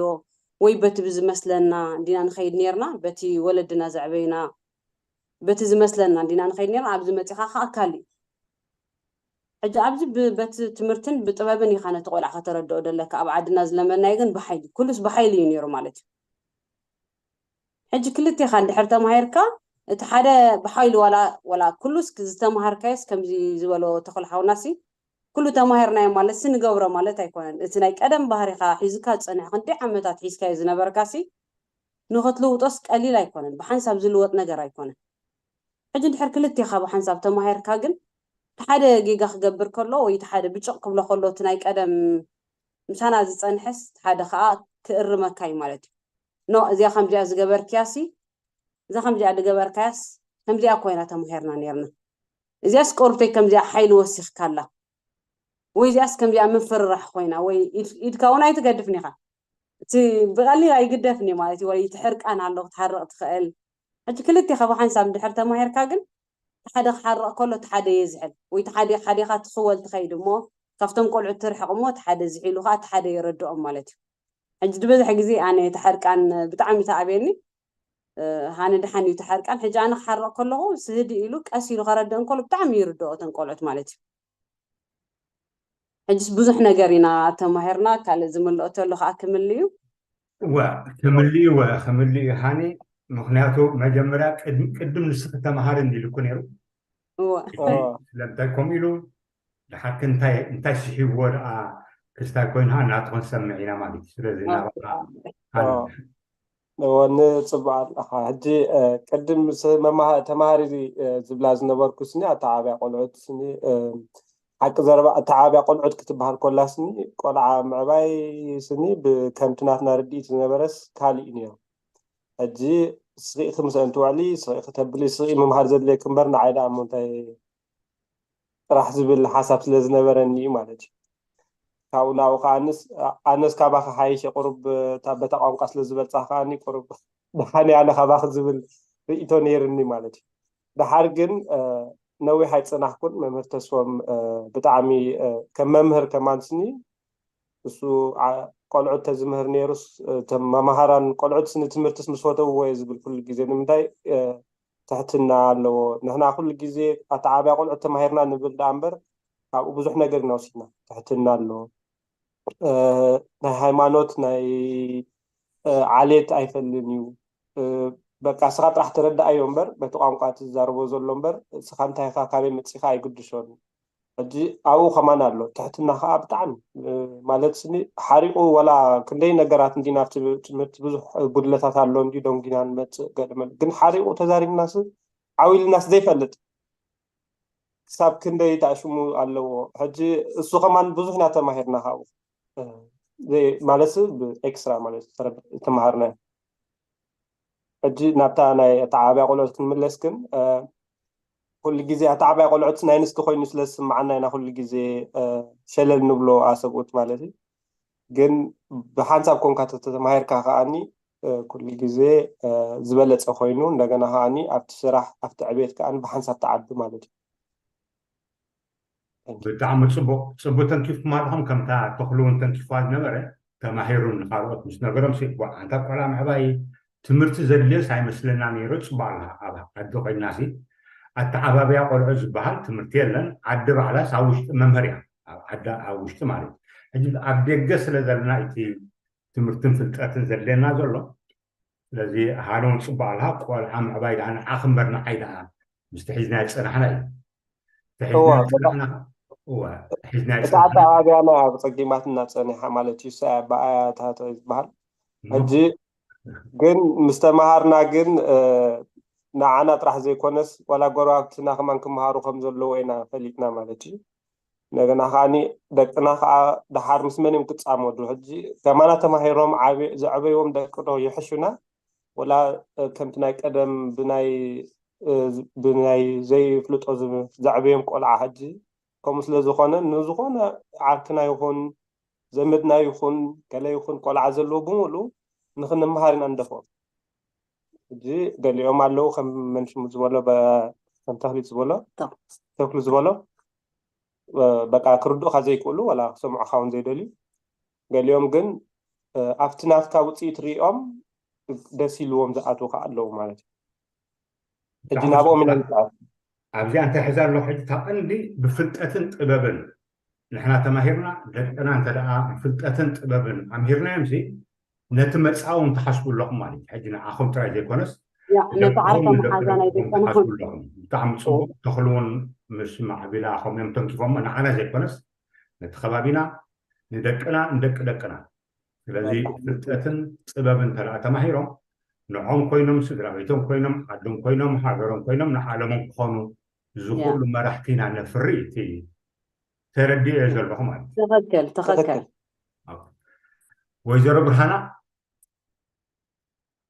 ወይ በቲ ብዝመስለና እንዲና ንኸይድ ነርና፣ በቲ ወለድና ዘዕበዩና በቲ ዝመስለና እንዲና ንኸይድ ነርና። ኣብዚ መፂኻ ከዓ ኣካል እዩ። ሕጂ ኣብዚ በቲ ትምህርትን ብጥበብን ኢኻ ነቲ ቆልዓ ከተረድኦ ደለካ። ኣብ ዓድና ዝለመድናዮ ግን ብሓይሊ፣ ኩሉስ ብሓይሊ እዩ ነይሩ ማለት እዩ። ሕጂ ክልቴኻ እንድሕር ተማሂርካ፣ እቲ ሓደ ብሓይሊ ዋላ ዋላ ኩሉስ ዝተምሃርካዮስ ከምዚ ዝበሎ ተኽሉ ሓውናሲ ኩሉ ተማሂርናዮ ማለት ሲ ንገብሮ ማለት ኣይኮነን። እቲ ናይ ቀደም ባህሪኻ ሒዝካ ዝፀንሕ ክንደይ ዓመታት ሒዝካዮ ዝነበርካ ሲ ንኽትልውጦስ ቀሊል ኣይኮነን። ብሓንሳብ ዝልወጥ ነገር ኣይኮነን። ሕጂ እንድሕር ክልቴኻ ብሓንሳብ ተማሂርካ ግን እቲ ሓደ ጌጋ ክገብር ከሎ ወይ እቲ ሓደ ብጭቕ ክብሎ ከሎ እቲ ናይ ቀደም ምሳና ዝፀንሐስ እቲ ሓደ ከዓ ክእርመካ እዩ ማለት እዩ። ኖ እዚኣ ከምዚኣ ዝገበርክያ ሲ እዛ ከምዚኣ ዝገበርካያስ ከምዚኣ ኮይና ተማሂርና ነርና። እዚኣስ ቆርብተይ ከምዚኣ ሓይሊ ወሲኽካላ ወይ እዚኣስ ከምዚኣ ምፍርራሕ ኮይና ወይ ኢድካ እውን ኣይትገድፍን ኢኻ። እቲ ብቐሊል ኣይግደፍን እዩ ማለት እዩ። ወይ እቲ ሕርቃን ኣሎ ክትሓርቕ ትኽእል። ሕጂ ክልቴኻ ብሓንሳብ እንድሕር ተማሂርካ ግን ሓደ ክሓርቕ ከሎ እቲ ሓደ የዝሕል ወይ እቲ ሓደ ሓዴኻ ትኽወል ትኸይድ እሞ ካብቶም ቆልዑት ትርሕቕ እሞ እቲ ሓደ ዝሒሉ ከዓ እቲ ሓደ የረድኦም ማለት እዩ። ሕጂ ዝበዝሕ ግዜ ኣነ እቲ ሕርቃን ብጣዕሚ ተኣብየኒ። ሃነ ደሓን እዩ እቲ ሕርቃን። ሕጂ ኣነ ክሓርቕ ከለኹ ስህዲ ኢሉ ቀስ ኢሉ ከረድእ እንከሎ ብጣዕሚ ይርድኦ እተን ቆልዑት ማለት እዩ። ሕጅስ ብዙሕ ነገር ኢና ተማሂርና። ካልእ ዝምልኦ ተሎ ከዓ ክምል እዩ። ዋ ክምል እዩ፣ ዋ ክምል እዩ ሃኒ። ምክንያቱ መጀመርያ ቅድም ንስኺ ተምሃሪ እንዲልኩ ነይሩ። ስለምንታይ ከምኡ ኢሉ ድሓር እንታይ እንታይ ስሒብዎ ደኣ ክስታይ ኮይኑ ናትኹን ሰምዕ ኢና ማለት እዩ። ስለዚ ናባኻ ንፅቡቅ ኣለኻ። ሕጂ ቅድም ተምሃሪ ዝብላ ዝነበርኩ ስኒ ኣተዓብያ ቆልዑት ስኒ ሓቂ ዘረባ ኣተዓብያ ቆልዑት ክትበሃል ኮላ ስኒ ቆልዓ ምዕባይ ስኒ ብከምቲ ናትና ርድኢት ዝነበረስ ካሊእ እዩ ነይሩ። ሕጂ ስቂእኪ ምስአን ትውዕሊ ስቂእኪ ተብሊ ስቂ ምምሃር ዘድልየኪ እምበር ንዓይ ደኣ እሞ እንታይ ጥራሕ ዝብል ሓሳብ ስለ ዝነበረኒ እዩ ማለት እዩ። ካብኡ ናብኡ ከዓ ኣነስ ኣነስ ካባኺ ሓይሽ ቁሩብ እታ በታ ቋንቋ ስለ ዝበልፃ ከዓኒ ቁሩብ ደሓን ኣነ ካባኺ ዝብል ርእይቶ ነይርኒ ማለት እዩ። ደሓር ግን ነዊሕ ኣይፀናሕኩን መምህር ተስፎም ብጣዕሚ ከም መምህር ከማንስኒ እሱ ቆልዑት ተዝምህር ነይሩስ መማሃራን ቆልዑት ንትምህርትስ ምስ ፈተውዎ እየ ዝብል ኩሉ ግዜ ንምንታይ ትሕትና ኣለዎ። ንሕና ኩሉ ግዜ ኣተዓብያ ቆልዑት ተማሂርና ንብል ደኣ እምበር ካብኡ ብዙሕ ነገር ኢና ወሲድና። ትሕትና ኣለዎ። ናይ ሃይማኖት ናይ ዓሌት ኣይፈልን እዩ። በቃ እስኻ ጥራሕ ተረድኣዮ እምበር በቲ ቋንቋ እቲ ዝዛረቦ ዘሎ እምበር እስኻ እንታይ ኢኻ ካበይ መፂኻ ኣይግድሶን። ሕጂ ኣብኡ ከማን ኣሎ ትሕትና ከዓ ብጣዕሚ ማለት ስኒ ሓሪቁ ዋላ ክንደይ ነገራት እንዲና ኣብቲ ትምህርቲ ብዙሕ ጉድለታት ኣሎ እንዲ ደንጊና ንመፅእ ገለ መለ ግን ሓሪቁ ተዛሪብናስ ዓው ኢልናስ ዘይፈልጥ ክሳብ ክንደይ ተኣሽሙ ኣለዎ። ሕጂ እሱ ከማን ብዙሕ ኢና ተማሂርና ካብኡ ማለት ብ ኤክስትራ ማለት ተማሃርናዮ። ሕጂ ናብታ ናይ ኣተዓባብያ ቆልዑት ክንምለስ ግን ኩሉ ግዜ ኣተዓባብያ ቆልዑት ናይ ኣንስቲ ኮይኑ ስለ ዝስምዓና ኢና ኩሉ ግዜ ሸለል ንብሎ ኣሰብኡት ማለት እዩ። ግን ብሓንሳብ ኮንካ ተተማሂርካ ከዓኒ ኩሉ ግዜ ዝበለፀ ኮይኑ እንደገና ከዓኒ ኣብቲ ስራሕ ኣብቲ ዕቤት ከዓኒ ብሓንሳብ ተዓቢ ማለት እዩ። ብጣዕሚ ፅቡቅ። ፅቡቅ ተንኪፍኩም ኣለኹም። ከምታ ተኽሉ እውን ተንኪፍዋ ዝነበረ ተማሂሩ ንካልኦት ምስ ነገሮም ሲ ኣንታ ቆልዓ ምዕባይ ትምህርቲ ዘድልዮስ ኣይመስለና ነይሩ። ፅቡቅ ኣለካ ኣብ ዓዲ ኮይና ሲ ኣተዓባብያ ቆልዑ ዝበሃል ትምህርቲ የለን። ዓዲ ባዕላስ ኣብ ውሽጢ መምህር እያ ኣብ ዓዲ ኣብ ውሽጢ ማለት እዩ። ሕጂ ኣብ ደገ ስለ ዘለና እቲ ትምህርትን ፍልጠትን ዘድልየና ዘሎ ስለዚ ሃለውን ፅቡቅ ኣለካ ቆልዓ ምዕባይ ደኣ ንዓኽ እምበር ንዓይ ደኣ ምስቲ ሒዝናዮ ዝፀናሕና እዩ ሒዝናዮ ዝፀናሕና እቲ ኣተዓባብያና ኣብ ፀጊማትና ፀኒሓ ማለት እዩ። ብኣያታት ዝበሃል ሕጂ ግን ምስ ተምሃርና ግን ንዓና ጥራሕ ዘይኮነስ ዋላ ጎረባብትና ከማን ክምሃሩ ከም ዘለዎ ኢና ፈሊጥና ማለት እዩ። እንደገና ከዓኒ ደቅና ከዓ ደሓር ምስ መን እዮም ክፃመዱ? ሕጂ ከማና ተማሂሮም ዘዕበይዎም ደቂ ዶ ይሕሹና ወላ ከምቲ ናይ ቀደም ብናይ ብናይ ዘይፍልጦ ዘዕበዮም ቆልዓ ሕጂ ከምኡ ስለ ዝኾነ ንዝኾነ ዓርክና ይኹን ዘመድና ይኹን ከለ ይኹን ቆልዓ ዘለዎ ብምሉ ንክንመሃር ኢና ንደፍኦም። ሕጂ ገሊኦም ኣለዉ ከም መንሽሙ ዝበሎ ከም ተክሊት ዝበሎ ተክሉ ዝበሎ በቃ ክርድኡካ ዘይክእሉ ወላ ክሰምዑካ እውን ዘይደልዩ ገሊኦም ግን ኣብቲ ናትካ ውፅኢት ሪኦም ደስ ኢልዎም ዝኣትዉ ከዓ ኣለዉ ማለት እዩ። ሕጂ ናብኦም ኢና ንፅዓት። ኣብዚኣ እንታይ ሕዛ ኣለኹ ሕጂ እታ ቀንዲ ብፍልጠትን ጥበብን ንሕና ተማሂርና ደቅና እንተ ደኣ ብፍልጠትን ጥበብን ኣምሂርናዮም ሲ ነቲ መጻኢ እውን ትሓስቡ ኣለኹም ማለት እዩ። ሕጂ ንዓኹም ጥራይ ዘይኮነስ ነቲ ዓርካ መሓዛ ናይ ደቀንኹም ብጣዕሚ ፅቡቅ ተኽሉ እውን ምስ ማዕቢላ ከምኦም ተንኪፎሞ ንዓና ዘይኮነስ ነቲ ከባቢና ንደቅና ንደቂ ደቅና ስለዚ ፍልጠትን ጥበብን እንተ ተማሂሮም ንዖም ኮይኖም ስድራ ቤቶም ኮይኖም ዓዶም ኮይኖም ሃገሮም ኮይኖም ንዓለሞም ክኾኑ ዝኽእሉ መራሕቲ ኢና ነፍሪ እቲ ተረዲኦ እየ ዘለኹ ማለት ትኽክል ትኽክል ወይዘሮ ብርሃና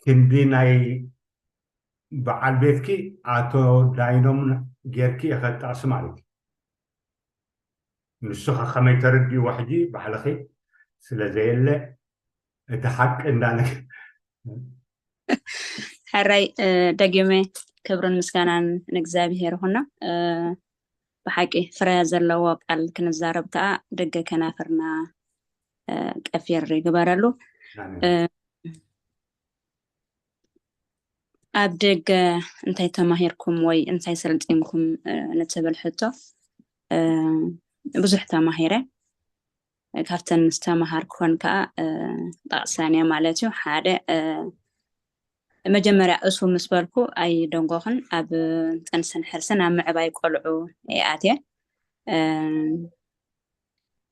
ክንዲ ናይ በዓል ቤትኪ ኣቶ ዳይኖም ጌርኪ የኸጣእሲ ማለት እዩ ንሱ ከመይ ተረዲእዎ ሕጂ ባዕልኺ ስለ ዘየለ እቲ ሓቂ እንዳነ ሕራይ ደጊመ ክብርን ምስጋናን ንእግዚኣብሄር ይኹና ብሓቂ ፍረ ዘለዎ ቃል ክንዛረብ ከዓ ደገ ከናፍርና ቀፊር ይግበረሉ ኣብ ደገ እንታይ ተማሂርኩም ወይ እንታይ ሰልጢንኩም ንትብል ሕቶ ብዙሕ ተማሂረ ካብተን ዝተምሃርኩወን ከዓ ጠቕሰን እየ ማለት እዩ ሓደ መጀመርያ እሱ ምስ በልኩ ኣይደንጎኽን ኣብ ጥንስን ሕርስን ኣብ ምዕባይ ቆልዑ እየ ኣትየ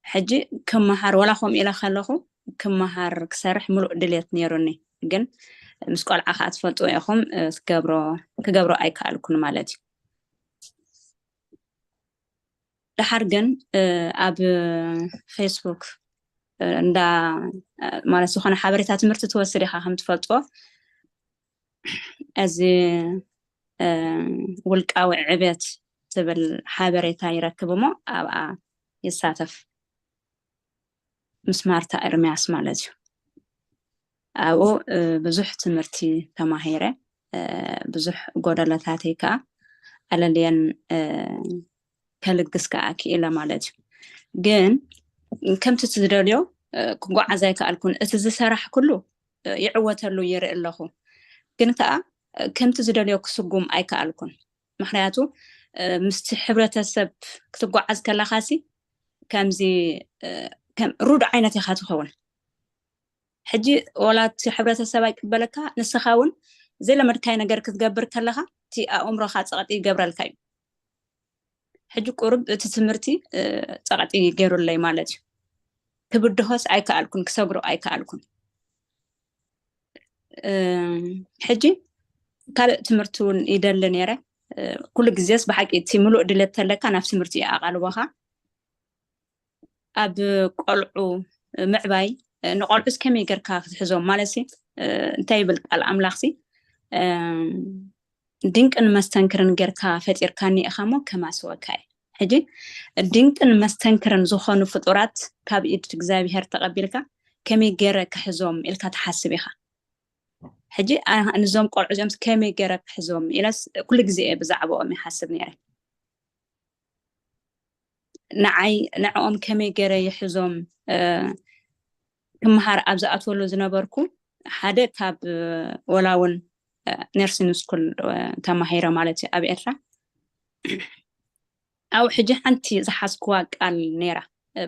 ሕጂ ክመሃር ወላ ከምኡ ኢለ ከለኹ ክመሃር ክሰርሕ ምሉእ ድልየት ነይሩኒ ግን ምስ ቆልዓ ከዓ ትፈልጥዎ ኢኹም ክገብሮ ኣይከኣልኩን ማለት እዩ ደሓር ግን ኣብ ፌስቡክ እንዳ ማለት ዝኾነ ሓበሬታ ትምህርቲ ትወስድ ኢኻ ከም ትፈልጥዎ እዚ ውልቃዊ ዕብየት ትብል ሓበሬታ ይረክብ እሞ ኣብኣ ይሳተፍ ምስ ማርታ ኤርምያስ ማለት እዩ ኣብኡ ብዙሕ ትምህርቲ ተማሂረ ብዙሕ ጎደለታተይ ከዓ ኣለልየን ከልግስ ከዓ ክኢለ ማለት እዩ ግን ከምቲ ዝደልዮ ክጓዓዝ ኣይከኣልኩን እቲ ዝሰራሕ ኩሉ ይዕወተሉ ይርኢ ኣለኹ ግን ከዓ ከምቲ ዝደልዮ ክስጉም ኣይከኣልኩን ምክንያቱ ምስቲ ሕብረተሰብ ክትጓዓዝ ከለካ ሲ ከምዚ ሩድ ዓይነት ኢካ ትኸውን ሕጂ ወላ እቲ ሕብረተሰብ ኣይቅበለካ ንስኻ እውን ዘይለመድካይ ነገር ክትገብር ከለካ እቲ ኣእምሮካ ፀቕጢ ይገብረልካ እዩ ሕጂ ቁሩብ እቲ ትምህርቲ ፀቕጢ ገይሩለይ ማለት እዩ ክብድሆስ ኣይከኣልኩን ክሰግሮ ኣይከኣልኩን ሕጂ ካልእ ትምህርቲ እውን ይደሊ ነይረ ኩሉ ግዜስ ብሓቂ እቲ ምሉእ ድሌት ተለካ ናብ ትምህርቲ እዩ ኣቓልቦኻ ኣብ ቆልዑ ምዕባይ ንቆልዑስ ከመይ ጌርካ ክትሕዞም ማለት ሲ እንታይ ይብል ቃል ኣምላኽ ሲ ድንቅን መስተንክርን ጌርካ ፈጢርካኒ ኢኻ እሞ ከማስወካ እየ። ሕጂ ድንቅን መስተንክርን ዝኾኑ ፍጡራት ካብ ኢድ እግዚኣብሔር ተቐቢልካ ከመይ ገይረ ክሕዞም ኢልካ ትሓስብ ኢኻ። ሕጂ ንዞም ቆልዑ እዚኦም ከመይ ገይረ ክሕዞም ኢለስ ኩሉ ግዜ እየ ብዛዕባኦም ይሓስብ ነይረ። ንዓይ ንዕኦም ከመይ ገይረ ይሕዞም ክምሃር ኣብ ዝኣትወሉ ዝነበርኩ ሓደ ካብ ወላ እውን ነርሲን ስኩል ተማሂረ ማለት እዩ ኣብ ኤርትራ። ኣብ ሕጂ ሓንቲ ዝሓዝክዋ ቃል ነይራ።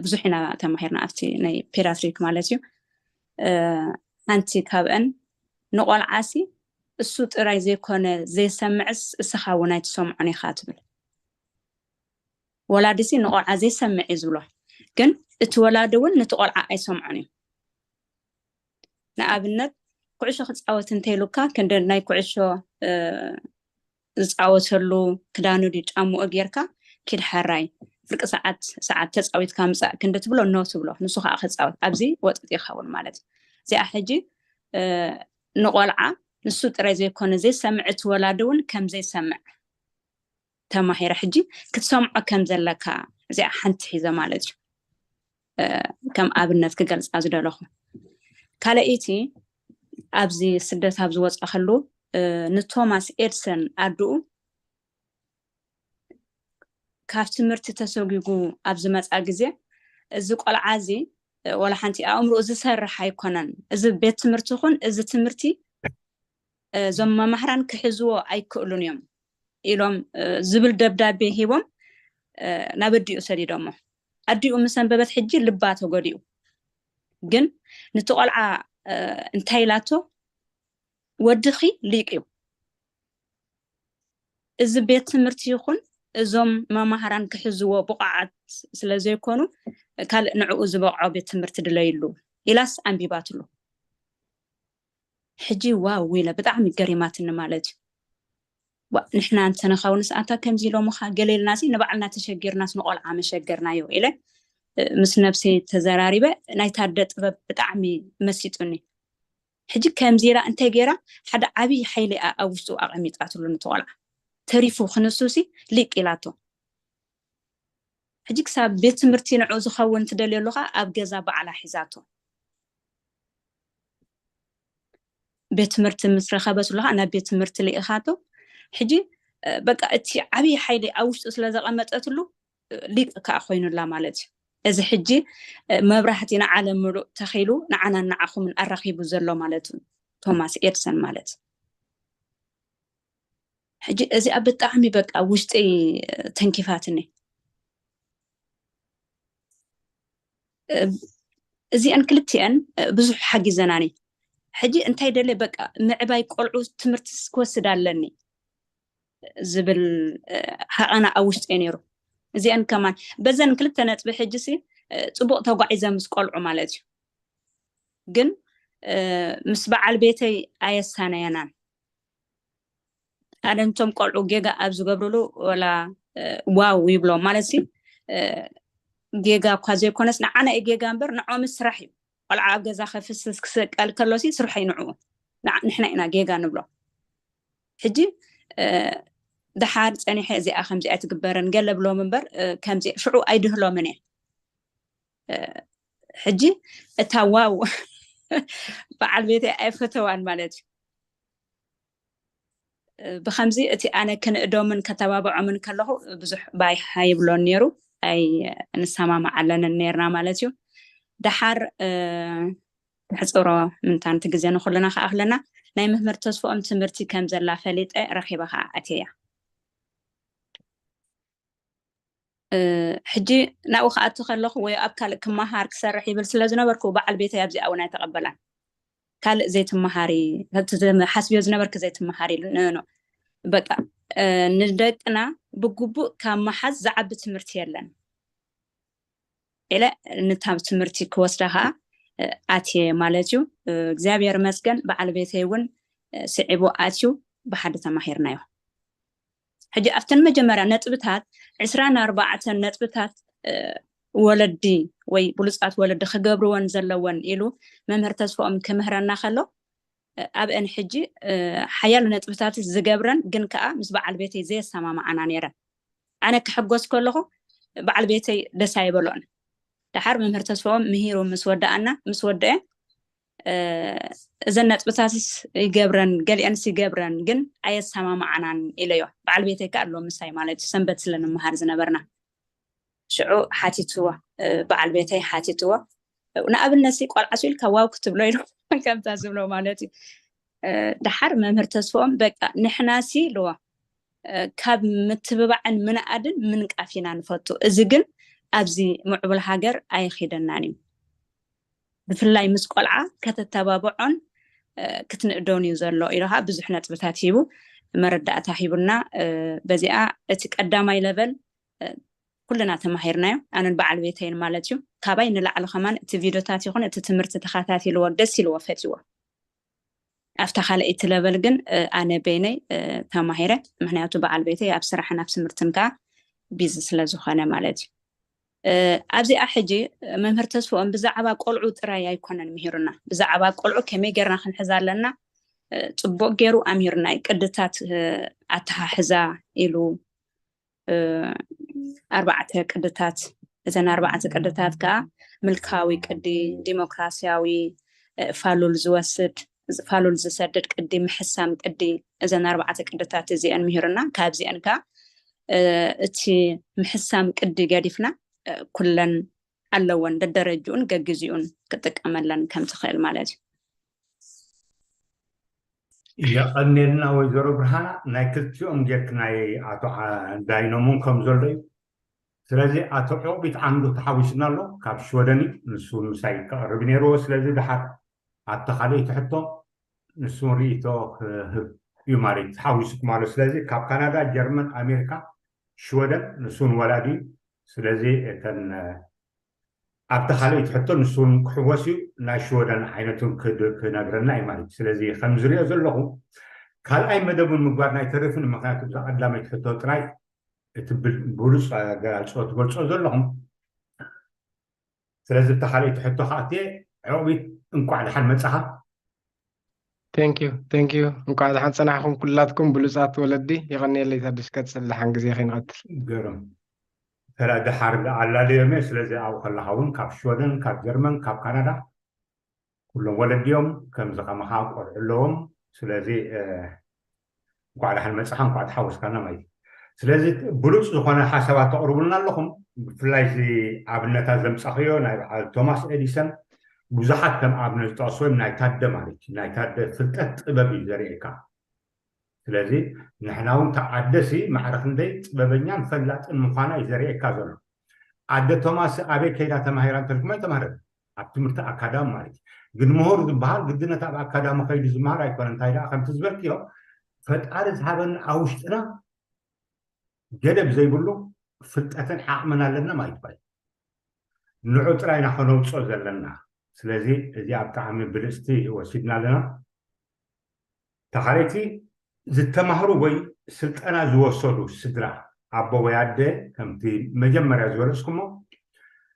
ብዙሕ ኢና ተማሂርና ኣብቲ ናይ ፔዳትሪክ ማለት እዩ። ሓንቲ ካብአን ንቆልዓሲ እሱ ጥራይ ዘይኮነ ዘይሰምዕስ እስኻ እውን ኣይትሰምዖን ኢኻ ትብል። ወላዲሲ ንቆልዓ ዘይሰምዕ እዩ ዝብሎ፣ ግን እቲ ወላዲ እውን ነቲ ቆልዓ ኣይሰምዖን እዩ። ንኣብነት ኩዕሾ ክፃወት እንተይሉካ ክንዲ ናይ ኩዕሾ ዝፃወተሉ ክዳኑ ድዩ ጫምኡ ጌርካ ኪድ ሓራይ ፍርቂ ሰዓት ሰዓት ተፃዊትካ ምፃእ ክንዲ ትብሎ ኖ ትብሎ፣ ንሱ ከዓ ክፃወት ኣብዚ ወጥጥ ይኸውን ማለት እዩ። እዚኣ ሕጂ ንቆልዓ ንሱ ጥራይ ዘይኮነ ዘይሰምዕ እቲ ወላዲ እውን ከም ዘይሰምዕ ተማሂረ። ሕጂ ክትሰምዖ ከም ዘለካ እዚኣ ሓንቲ ሒዘ ማለት እዩ። ከም ኣብነት ክገልፃ ዝደለኹ ካልኣይቲ ኣብዚ ስደት ኣብ ዝወፃኸሉ ንቶማስ ኤድሰን ኣድኡ ካብ ትምህርቲ ተሰጒጉ ኣብ ዝመፃ ግዜ እዚ ቆልዓ እዚ ወላ ሓንቲ ኣእምርኡ ዝሰርሕ ኣይኮነን። እዚ ቤት ትምህርቲ ይኹን እዚ ትምህርቲ እዞም መማህራን ክሕዝዎ ኣይክእሉን እዮም ኢሎም ዝብል ደብዳቤ ሂቦም ናብ ኣዲኡ ሰዲዶሞ። ኣዲኡ ምስ ኣንበበት ሕጂ ልባ ተጎዲኡ። ግን ነቲ ቆልዓ እንታይ ኢላቶ? ወድኺ ሊቅ እዩ። እዚ ቤት ትምህርቲ ይኹን እዞም መማህራን ክሕዝዎ ብቑዓት ስለ ዘይኮኑ ካልእ ንዕኡ ዝበቕዖ ቤት ትምህርቲ ድለይሉ ኢላስ ኣንቢባትሉ። ሕጂ ዋው ኢለ ብጣዕሚ ገሪማትኒ ማለት እዩ። ንሕና እንተነኻውን ሰኣታ ከምዚ ኢሎምኻ ገለ ኢልናሲ ንባዕልና ተሸጊርናስ ንቆልዓ መሸገርናዮ ኢለ ምስ ነብሰይ ተዘራሪበ ናይታ ኣደ ጥበብ ብጣዕሚ መሲጡኒ። ሕጂ ከምዚ ኢላ እንታይ ገይራ ሓደ ዓብዪ ሓይሊ ኣብ ውሽጡ ኣቐሚጣትሉ ንቲ ቆልዓ ተሪፉ ክንሱሲ ሊቅ ኢላቶ። ሕጂ ክሳብ ቤት ትምህርቲ ንዑ ዝኸውን ትደልየሉ ከዓ ኣብ ገዛ ባዕላ ሒዛቶ ቤት ትምህርቲ ምስ ረኸበትሉ ከዓ ናብ ቤት ትምህርቲ ልኢኻቶ። ሕጂ በቃ እቲ ዓብዪ ሓይሊ ኣብ ውሽጡ ስለ ዘቐመጠትሉ ሊቅ ከዓ ኮይኑላ ማለት እዩ። እዚ ሕጂ መብራህቲ ንዓለም ምሉእ ተኺሉ ንዓናን ንዓኹምን ኣራኺቡ ዘሎ ማለት እዩ ቶማስ ኤድሰን ማለት። ሕጂ እዚኣ ብጣዕሚ በቃ ውሽጢ ተንኪፋትኒ። እዚአን ክልቲአን ብዙሕ ሓጊዘናኒ። ሕጂ እንታይ ደለ በቃ ምዕባይ ቆልዑ ትምህርትስ ክወስድ ኣለኒ ዝብል ሃቐና ኣብ ውሽጢ ነይሩ። እዚአን ከማን በዘን ክልተ ነጥቢ ሕጂ ሲ ፅቡቅ ተጓዒዘ ምስ ቆልዑ ማለት እዩ። ግን ምስ በዓል ቤተይ ኣየሳነየናን። ኣደንቶም ቆልዑ ጌጋ ኣብ ዝገብርሉ ወላ ዋው ይብሎ ማለት ሲ ጌጋ እኳ ዘይኮነስ ንዓና እዩ ጌጋ እምበር ንዖምስ ስራሕ እዩ። ቆልዓ ኣብ ገዛ ከፍስስ ክስቀል ከሎሲ ስርሖ እዩ ንዕኡ። ንሕና ኢና ጌጋ ንብሎ። ሕጂ ድሓር ፀኒሐ እዚኣ ከምዚኣ ትግበረን ገለ ብሎም እምበር ከምዚ ሽዑ ኣይድህሎምን እየ። ሕጂ እታ ዋው በዓል ቤተይ ኣይፈተዋን ማለት እዩ። ብከምዚ እቲ ኣነ ክንእዶምን ከተባብዖምን ከለኹ ብዙሕ ባይሓ ይብሎን ነይሩ። ኣይ ንሰማማዓለንን ነርና ማለት እዩ። ደሓር ክሕፅሮ ምንታንቲ ግዜ ንኩልና ከኣክለና ናይ መምህር ተስፍኦም ትምህርቲ ከም ዘላ ፈሊጠ ረኪበ ከዓ ኣትየያ። ሕጂ ናብኡ ክኣቱ ከለኹ ወይ ኣብ ካልእ ክመሃር ክሰርሕ ይብል ስለ ዝነበርኩ በዓል ቤተይ ኣብዚኣ እውን ኣይተቐበላን። ካልእ ዘይትመሃሪ ሓስብዮ ዝነበርክ ዘይትመሃሪ ኢሉ ንኖ በቃ ንደቅና ብግቡእ ካብ መሓዝ ዝዓቢ ትምህርቲ የለን ኢለ ንታብ ትምህርቲ ክወስዳ ከዓ ኣትየ ማለት እዩ። እግዚኣብሔር መስገን በዓል ቤተይ እውን ስዒቡ ኣትዩ ብሓደ ተማሂርናዮ። ሕጂ ኣብተን መጀመርያ ነጥብታት ዕስራን ኣርባዕተን ነጥብታት ወለዲ ወይ ብሉፃት ወለዲ ክገብርወን ዘለወን ኢሉ መምህር ተስፍኦም ክምህረና ከሎ ኣብአን ሕጂ ሓያሉ ነጥብታት ዝገብረን ግን ከዓ ምስ በዓል ቤተይ ዘየሰማማዓና ነይረን። ኣነ ክሕጎስ ከለኹ በዓል ቤተይ ደስ ኣይበሎን። ደሓር መምህር ተስፋኦም ምሂሩ ምስ ወደኣና ምስ ወደአ እዘን ነጥብታትስ ይገብረን ገሊአንስ ይገብረን ግን ኣየሰማማዓናን ኢለዮ። በዓል ቤተይ ከ ኣሎ ምሳይ ማለት እዩ። ሰንበት ስለ ንምሃር ዝነበርና ሽዑ ሓቲትዎ፣ በዓል ቤተይ ሓቲትዎ። ንኣብነት ሲ ቆልዓ ሲ ኢልካ ዋው ክትብሎ ኢሉ ከምታ ዝብሎ ማለት እዩ። ደሓር መምህር ተስፋኦም በቃ ንሕና ሲ ኢልዎ ካብ ምትብባዕን ምንኣድን ምንቃፍ ኢና ንፈቱ። እዚ ግን ኣብዚ ምዕቡል ሃገር ኣይኺደናን እዩ። ብፍላይ ምስ ቆልዓ ከተተባብዖን ክትንእዶን እዩ ዘሎ ኢሉ ከዓ ብዙሕ ነጥብታት ሂቡ መረዳእታ ሂቡና። በዚኣ እቲ ቀዳማይ ለቨል ኩልና ተማሂርናዮ፣ ኣነን በዓል ቤተይን ማለት እዩ። ካባይ ንላዕሊ ከማን እቲ ቪድዮታት ይኹን እቲ ትምህርቲ ተኸታቲልዎ ደስ ኢልዎ ፈትዎ። ኣብታ ካልኣይቲ ለቨል ግን ኣነ በይነይ ተማሂረ፣ ምክንያቱ በዓል ቤተይ ኣብ ስራሕን ኣብ ትምህርትን ከዓ ቢዚ ስለ ዝኾነ ማለት እዩ። ኣብዚኣ ሕጂ መምህር ተስፍኦም ብዛዕባ ቆልዑ ጥራይ ኣይኮነን ምሂሩና፣ ብዛዕባ ቆልዑ ከመይ ጌርና ክንሕዛ ኣለና ጽቡቅ ገይሩ ኣምሂሩና እዩ። ቅድታት ኣተሓሕዛ ኢሉ ኣርባዕተ ቅድታት፣ እዘን ኣርባዕተ ቅድታት ከዓ ምልካዊ ቅዲ፣ ዲሞክራሲያዊ፣ ፋሉል ዝወስድ ፋሉል ዝሰድድ ቅዲ፣ ምሕሳም ቅዲ፣ እዘን ኣርባዕተ ቅድታት እዚአን ምሂሩና። ካብዚአን ከዓ እቲ ምሕሳም ቅዲ ገዲፍና ኩለን ኣለወን ደደረጅኡን ገግዚኡን ክጥቀመለን ከም ትኽእል ማለት እዩ። የቐኔልና ወይዘሮ ብርሃና። ናይ ክልቲኦም ጌርክ ናይ ኣቶ ዳይኖምን ከም ዘሎ እዩ። ስለዚ ኣቶ ዕቑቢት ዓንዱ ተሓዊስና ኣሎ ካብ ሽወደን እዩ። ንሱ ምሳይ ክቐርብ ነይርዎ። ስለዚ ድሓር ኣብቲ ካልእቲ ሕቶ ንሱን ርእቶ ክህብ እዩ ማለት እዩ። ተሓዊስኩም ኣሎ። ስለዚ ካብ ካናዳ፣ ጀርመን፣ ኣሜሪካ፣ ሽወደን ንሱን ወላዲ እዩ። ስለዚ እተን ኣብቲ ካልእቲ ሕቶ ንሱን ክሕወስ እዩ። ናይ ሽወደን ዓይነቱን ክነግረና እዩ ማለት እዩ። ስለዚ ከም ዝሪኦ ዘለኹ ካልኣይ መደቡን ምግባር ናይ ተርፍን ምክንያቱ ብዛ ቀዳመይቲ ሕቶ ጥራይ እቲ ብሉፅ ኣገላልፆ ትገልፆ ዘለኹም። ስለዚ እታ ካልኣይቲ ሕቶ ከኣትየ ዕቑቢት እንኳዕ ደሓን መፃኻ። Thank you thank you እንኳዕ ደሓን ፀናሕኩም ኩላትኩም ብሉፃት ወለዲ። የቐንየለይ ታደሽ ቀፅል ደሓን ግዜ ከይንቐትል። ገርም ተላ ደሓር ኣላለዮም እየ። ስለዚ ኣብኡ ከለኻ እውን ካብ ሽወደን ካብ ጀርመን ካብ ካናዳ ኩሎም ወለድዮም ከምዚ ከማኻ ቆልዑ ኣለዎም። ስለዚ እንኳዕ ደሓን መፅኻ እንኳዕ ተሓወስካና ማለት እዩ። ስለዚ ብሉፅ ዝኾነ ሓሳባት ተቕርቡልና ኣለኹም። ብፍላይ እዚ ኣብነታት ዘምፃኽዮ ናይ በዓል ቶማስ ኤዲሰን ብዙሓት ከም ኣብነት ዝጠቕስዎ ናይ ታደ ማለት እዩ። ናይ ታደ ፍልጠት ጥበብ እዩ ዘርእየካ። ስለዚ ንሕና እውን ተዓደሲ ማዕረ ክንደይ ጥበበኛን ፈላጥን ምዃና እዩ ዘርእየካ ዘሎ። ኣደ ቶማስ ኣበይ ከይዳ ተማሂራ እንተልኩም ኣይተማህረት ኣብ ትምህርቲ ኣካዳሚ ማለት እዩ። ግን ምሁር ዝበሃል ግድነት ኣብ ኣካዳሚ ከይዱ ዝመሃር ኣይኮነ። እንታይ ደኣ ከምቲ ዝበልክዮ ፈጣሪ ዝሃበና ኣብ ውሽጥና ገደብ ዘይብሉ ፍልጠትን ዓቕምን ኣለና ማለት ባይ ንዑ ጥራይና ከነውፅኦ ዘለና። ስለዚ እዚኣ ብጣዕሚ ብልፅቲ ወሲድና ኣለና። ተኻለይቲ ዝተማህሩ ወይ ስልጠና ዝወሰዱ ስድራ ኣቦ ወይ ኣደ ከምቲ መጀመርያ ዝገለፅኩሞ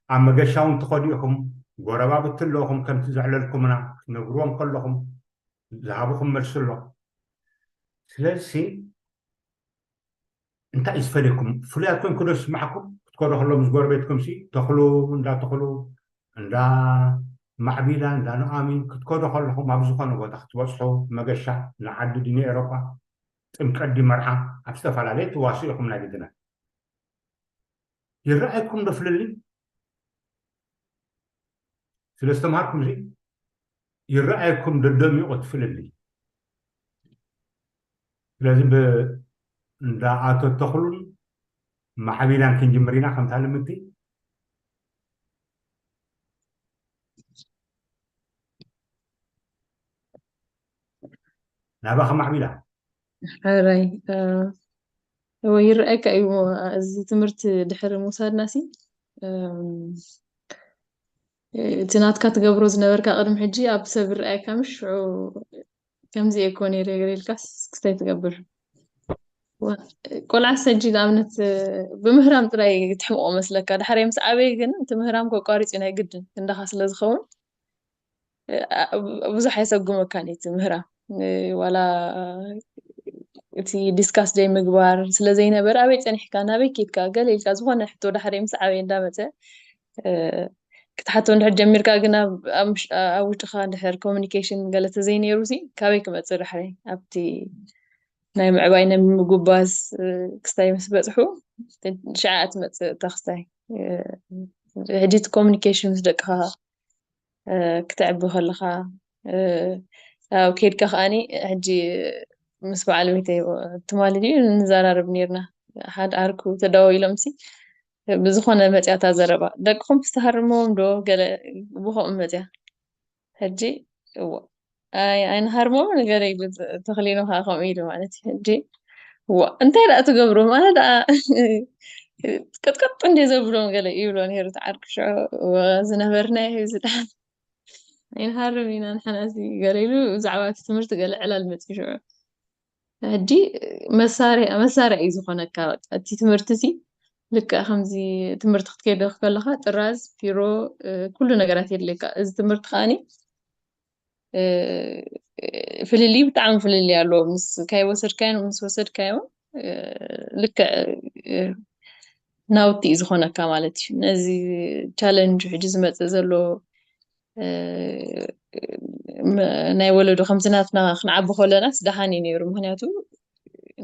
ኣብ መገሻ እውን ትኸዱ ኢኹም። ጎረባብቲ ኣለኹም ከምቲ ዘዕለልኩምና ክትነግርዎም ከለኹም ዝሃብኹም መልሲ ኣሎ። ስለዚ እንታይ እዩ ዝፈልየኩም? ፍሉያት ኮንኩ ዶ ዝስማዕኩም? ክትከዶ ከሎ ምስ ጎረቤትኩም ሲ ተኽሉ እንዳ ተኽሉ እንዳ ማዕቢላ እንዳ ኑኣሚን ክትከዶ ከለኹም ኣብ ዝኾነ ቦታ ክትበፅሑ መገሻ ንዓዲ ድዩ ንኤሮፓ ጥምቀት ድዩ መርዓ ኣብ ዝተፈላለየ ትዋስኡ ኢኹም ናይ ግድና ይረኣየኩም ዶ ፍልልይ? ስለ ዝተምሃርኩም እዚ ይረኣየኩም ደደሚቑ እቲ ፍልልይ። ስለዚ እንዳ ኣቶ ተኽሉን ማዕቢላን ክንጅምር ኢና ከምታ ልምድቲ። ናባኻ ማዕቢላ። ሕራይ እወ ይረኣየካ እዩ። እዚ ትምህርቲ ድሕሪ ምውሳድና ሲ እቲ ናትካ ትገብሮ ዝነበርካ ቅድሚ ሕጂ ኣብ ሰብ ይረኣየካ ምሽ ሽዑ ከምዚ እየ እኮ ነይረ ገለ ኢልካስ ክስታይ ትገብር። ቆልዓ ሰጂ ንኣብነት ብምህራም ጥራይ ትሕምቆ መስለካ። ድሓር ምስ ዓበየ ግን እቲ ምህራም ከቋሪፅ ናይ ግድን ክንዳኻ ስለ ዝኸውን ብዙሕ ኣየሰጉመካን እዩ እቲ ምህራም። ዋላ እቲ ዲስካስ ዘይምግባር ስለ ዘይነበረ ኣበይ ፀኒሕካ ናበይ ኬድካ ገለ ኢልካ ዝኾነ ሕቶ ዳሕረይ ምስ ዓበየ እንዳመፀ ክትሓቶ እንድሕር ጀሚርካ ግን ኣብ ውሽጥኻ እንድሕር ኮሚኒኬሽን ገለ ተዘይነይሩ ሲ ካበይ ክመፅእ ዳሕረይ ኣብቲ ናይ ምዕባይ ናይ ምጉባዝ ክስታይ ምስ በፅሑ ሽዓ ትመፅእ እታ ክስታይ ሕጂ እቲ ኮሚኒኬሽን ምስ ደቅኻ ክተዕቢ ከለኻ ኣብ ከይድካ ከዓኒ ሕጂ ምስ በዓል ቤተይ ትማሊ ድዩ ንዘራረብ ነርና ሓደ ዓርኩ ተደዋዊሎም ሲ ብዝኾነ መፅያታ ዘረባ ደቅኹም ስተሃርምዎም ዶ ገለ ብኸምኡ መፅያ ሕጂ እዎ ኣይንሃርሞም ነገር ኢሉ ተኽሊኖ ከዓ ከምኡ ኢሉ ማለት እዩ ሕጂ ዋ እንታይ ደኣ ትገብሩ ኣነ ደኣ ቅጥቅጥ እንደ ዘብሎም ገለ ይብሎ ነይሩ ተዓርኩ ሽዑ ዝነበርና ይህብ ዝደሓን ኣይንሃርም ኢና ንሓናዚ ገለ ኢሉ ብዛዕባ እቲ ትምህርቲ ገለ ዕላል መፅኡ ሽዑ ሕጂ መሳርያ መሳርያ እዩ ዝኾነካ በቃ እቲ ትምህርቲ ሲ ልክዕ ከምዚ ትምህርቲ ክትከይዶ ከለካ ጥራዝ ፒሮ ኩሉ ነገራት የድልየካ እዚ ትምህርቲ ከዓኒ ፍልልይ ብጣዕሚ ፍልልይ ኣለዎ ምስ ካይወሰድካዮ ምስ ወሰድካዮ ልክዕ ናውቲ እዩ ዝኾነካ ማለት እዩ ነዚ ቻለንጅ ሕጂ ዝመፅእ ዘሎ ናይ ወለዶ ከምዚ ናትና ክንዓቢ ከለናስ ደሓን እዩ ነይሩ ምክንያቱ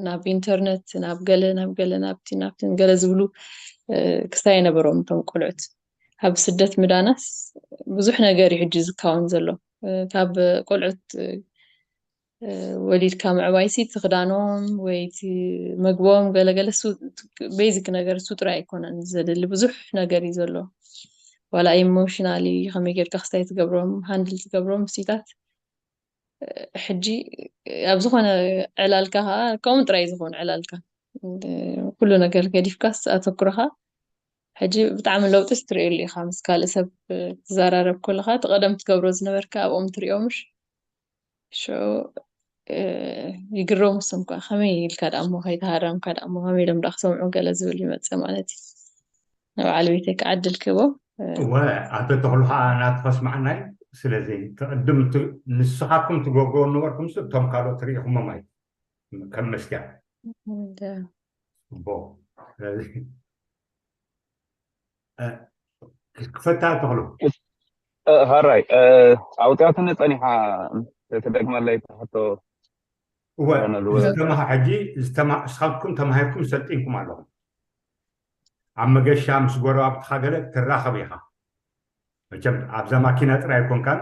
ናብ ኢንተርነት ናብ ገለ ናብ ገለ ናብቲ ናብትን ገለ ዝብሉ ክስታይ የነበሮም እቶም ቆልዑት ኣብ ስደት ምዳናስ ብዙሕ ነገር እዩ ሕጂ ዝካወን ዘሎ ካብ ቆልዑት ወሊድካ ምዕባይሲ እቲ ክዳኖም ወይ እቲ መግቦም ገለገለ ቤዚክ ነገር እሱ ጥራይ ኣይኮነን ዘድሊ ብዙሕ ነገር እዩ ዘሎ ዋላ ኢሞሽናሊ ከመይ ጌርካ ክስታይ ትገብሮም ሃንድል ትገብሮም እሱታት ሕጂ ኣብ ዝኾነ ዕላልካ ከዓ ከምኡ ጥራይ ዝኸውን ዕላልካ ኩሉ ነገር ገዲፍካስ ኣተኩርኻ ሕጂ ብጣዕሚ ለውጢ ትርእየሉ ኢኻ ምስ ካልእ ሰብ ትዘራረብ ከለኻ እቲ ቀደም ትገብሮ ዝነበርካ ኣብኦም ትሪኦ ምሽ ሽዑ ይግረሙ እሶም ከዓ ከመይ ኢልካ ደኣ እሞ ከይተሃረምካ ደኣ እሞ ከመይ ኢሎም ደኣ ክሰምዑ ገለ ዝብል ይመፅእ ማለት እዩ ንበዓል ቤተይ ከዓ ዕድል ክህቦ እወ ኣቶ ተኽሉ ከዓ ናትኸ ስማዕናይ ስለዚ ትቕድም ንስኻትኩም ትገብርዎ ነበርኩም እቶም ካልኦት ርኢኹሞም ኣይ ከም መስትያ ጽቡቕ ስለዚ ክፈታ ተኽሉ ሃራይ ኣውፅያትኒ ፀኒሓ ተደግመለይ ተሕቶ እወ ዝተማሃ ሕጂ ዝተማ እስኻትኩም ተማሂርኩም ሰልጢንኩም ኣለኹም ኣብ መገሻ ምስ ጎረባብትኻ ገለ ትራኸብ ኢኻ መቸም ኣብዛ ማኪና ጥራይ ኣይኮንካን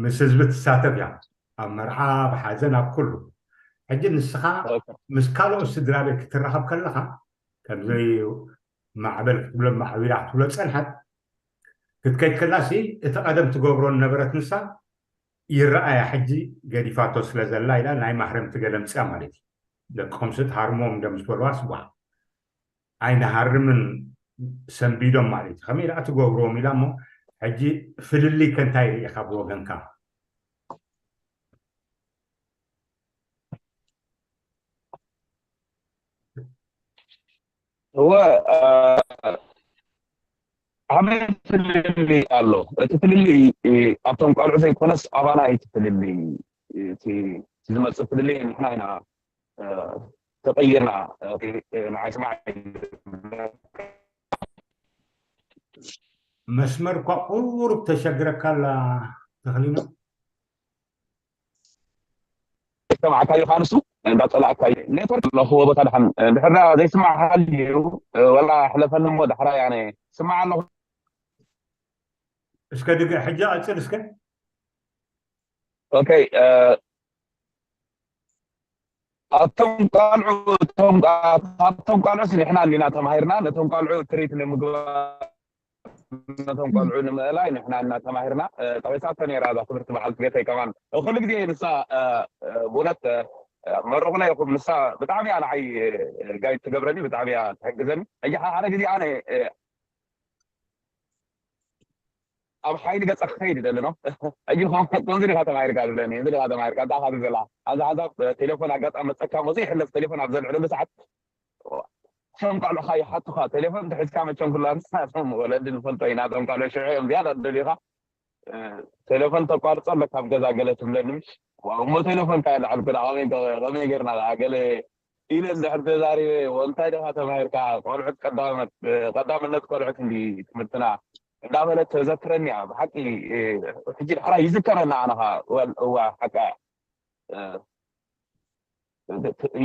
ምስ ህዝቢ ትሳተፍ እያ ኣብ መርዓ ኣብ ሓዘን ኣብ ኩሉ ሕጂ ንስኻ ምስ ካልኦት ስድራ ቤት ክትራኸብ ከለኻ ከምዘይ ማዕበል ክትብሎ ማዕቢላ ክትብሎ ዝፀንሐት ክትከይድ ከላሲ እቲ ቀደም ትገብሮ ነበረት ንሳ ይረኣያ ሕጂ ገዲፋቶ ስለ ዘላ ኢላ ናይ ማህረምቲ ገለ ምፅያ ማለት እዩ ደቅኹም ስት ሃርሞም ደምስበልዋ ስዋ ኣይንሃርምን ሰንቢዶም ማለት እዩ ከመይ ደኣ ትገብርዎም ኢላ እሞ ሕጂ ፍልልይ ከንታይ ርኢኻ ብወገንካ እወ ዓበይ ፍልልይ ኣሎ እቲ ፍልልይ ኣብቶም ቆልዑ ዘይኮነስ ኣባና እዩ እቲ ፍልልይ እቲ ዝመፅእ ፍልልይ ንሕና ኢና ተቐይርና ንዓይ ስማዕ መስመር እኳ ቁሩብ ተሸግረካ ኣላ ተኽሊኖ ሰማዕካዩ ካንሱ እንዳፀላእካዩ ኔትወርክ ኣለኽዎ ቦታ ድሓን ድሕራ ዘይስማዕ ሃልዩ ወላ ሕለፈኒ እሞ ዳሕራ ያነ ስማዕ ኣለኹ እስከ ድገ ሕጂ ቀፅል እስከ ኦኬ ኣቶም ቃልዑ ኣቶም ቃልዑ ስኒሕና እንዲና ተማሂርና ነቶም ቃልዑ ትሪት ንምግባር ነቶም ቆልዑ ንምእላይ ንሕና እናተማሂርና ጠቂሳቶ ነይራ እዛ ክብርቲ በዓልቲ ቤተይ ከማን ኩሉ ግዜ ንሳ ብእውነት መርቑና ኢኹም ንሳ ብጣዕሚ እያ ንዓይ ጋይድ ትገብረኒ ብጣዕሚ እያ ትሕግዘኒ ሕጂ ሓደ ግዜ ኣነ ኣብ ሓይሊ ገፀ ክኸይድ ይደሊ ነው ሕጂ ከምዚ ዲኻ ተማሂርካ ዝብለኒ እዚ ዲኻ ተማሂርካ እንታይ ካብ ዘላ ኣብዚ ሓንሳብ ቴሌፎን ኣጋጣሚ መፀካ መዚ ይሕለፍ ቴሌፎን ኣብ ዘልዕለሉ ሰዓት እቶም ቃልዑኻ ይሓቱኻ ቴሌፎን እንተሒዝካ መቸም ኩላና እቶም ወለዲ ንፈልጦ ኢና እቶም ቃልዑ ሽዑ እዮም ዝያዳ ደልዩኻ ቴሌፎን ተቋርፀ ኣለካ ኣብ ገዛ ገለ ትብለኒ። እሞ ቴሌፎን ካ ይልዓል ኩ ከመይ ጌርና ገለ ኢለ እንድሕር ተዛሪበ እንታይ ደኻ ተማሂርካ ቆልዑት ቀዳመት ቀዳምነት ቆልዑት እንዲ ትምህርትና እንዳበለት ተዘክረኒ እያ ብሓቂ። ሕጂ ድሕራ ይዝከረና ኣነኻ እዋ ሓቃ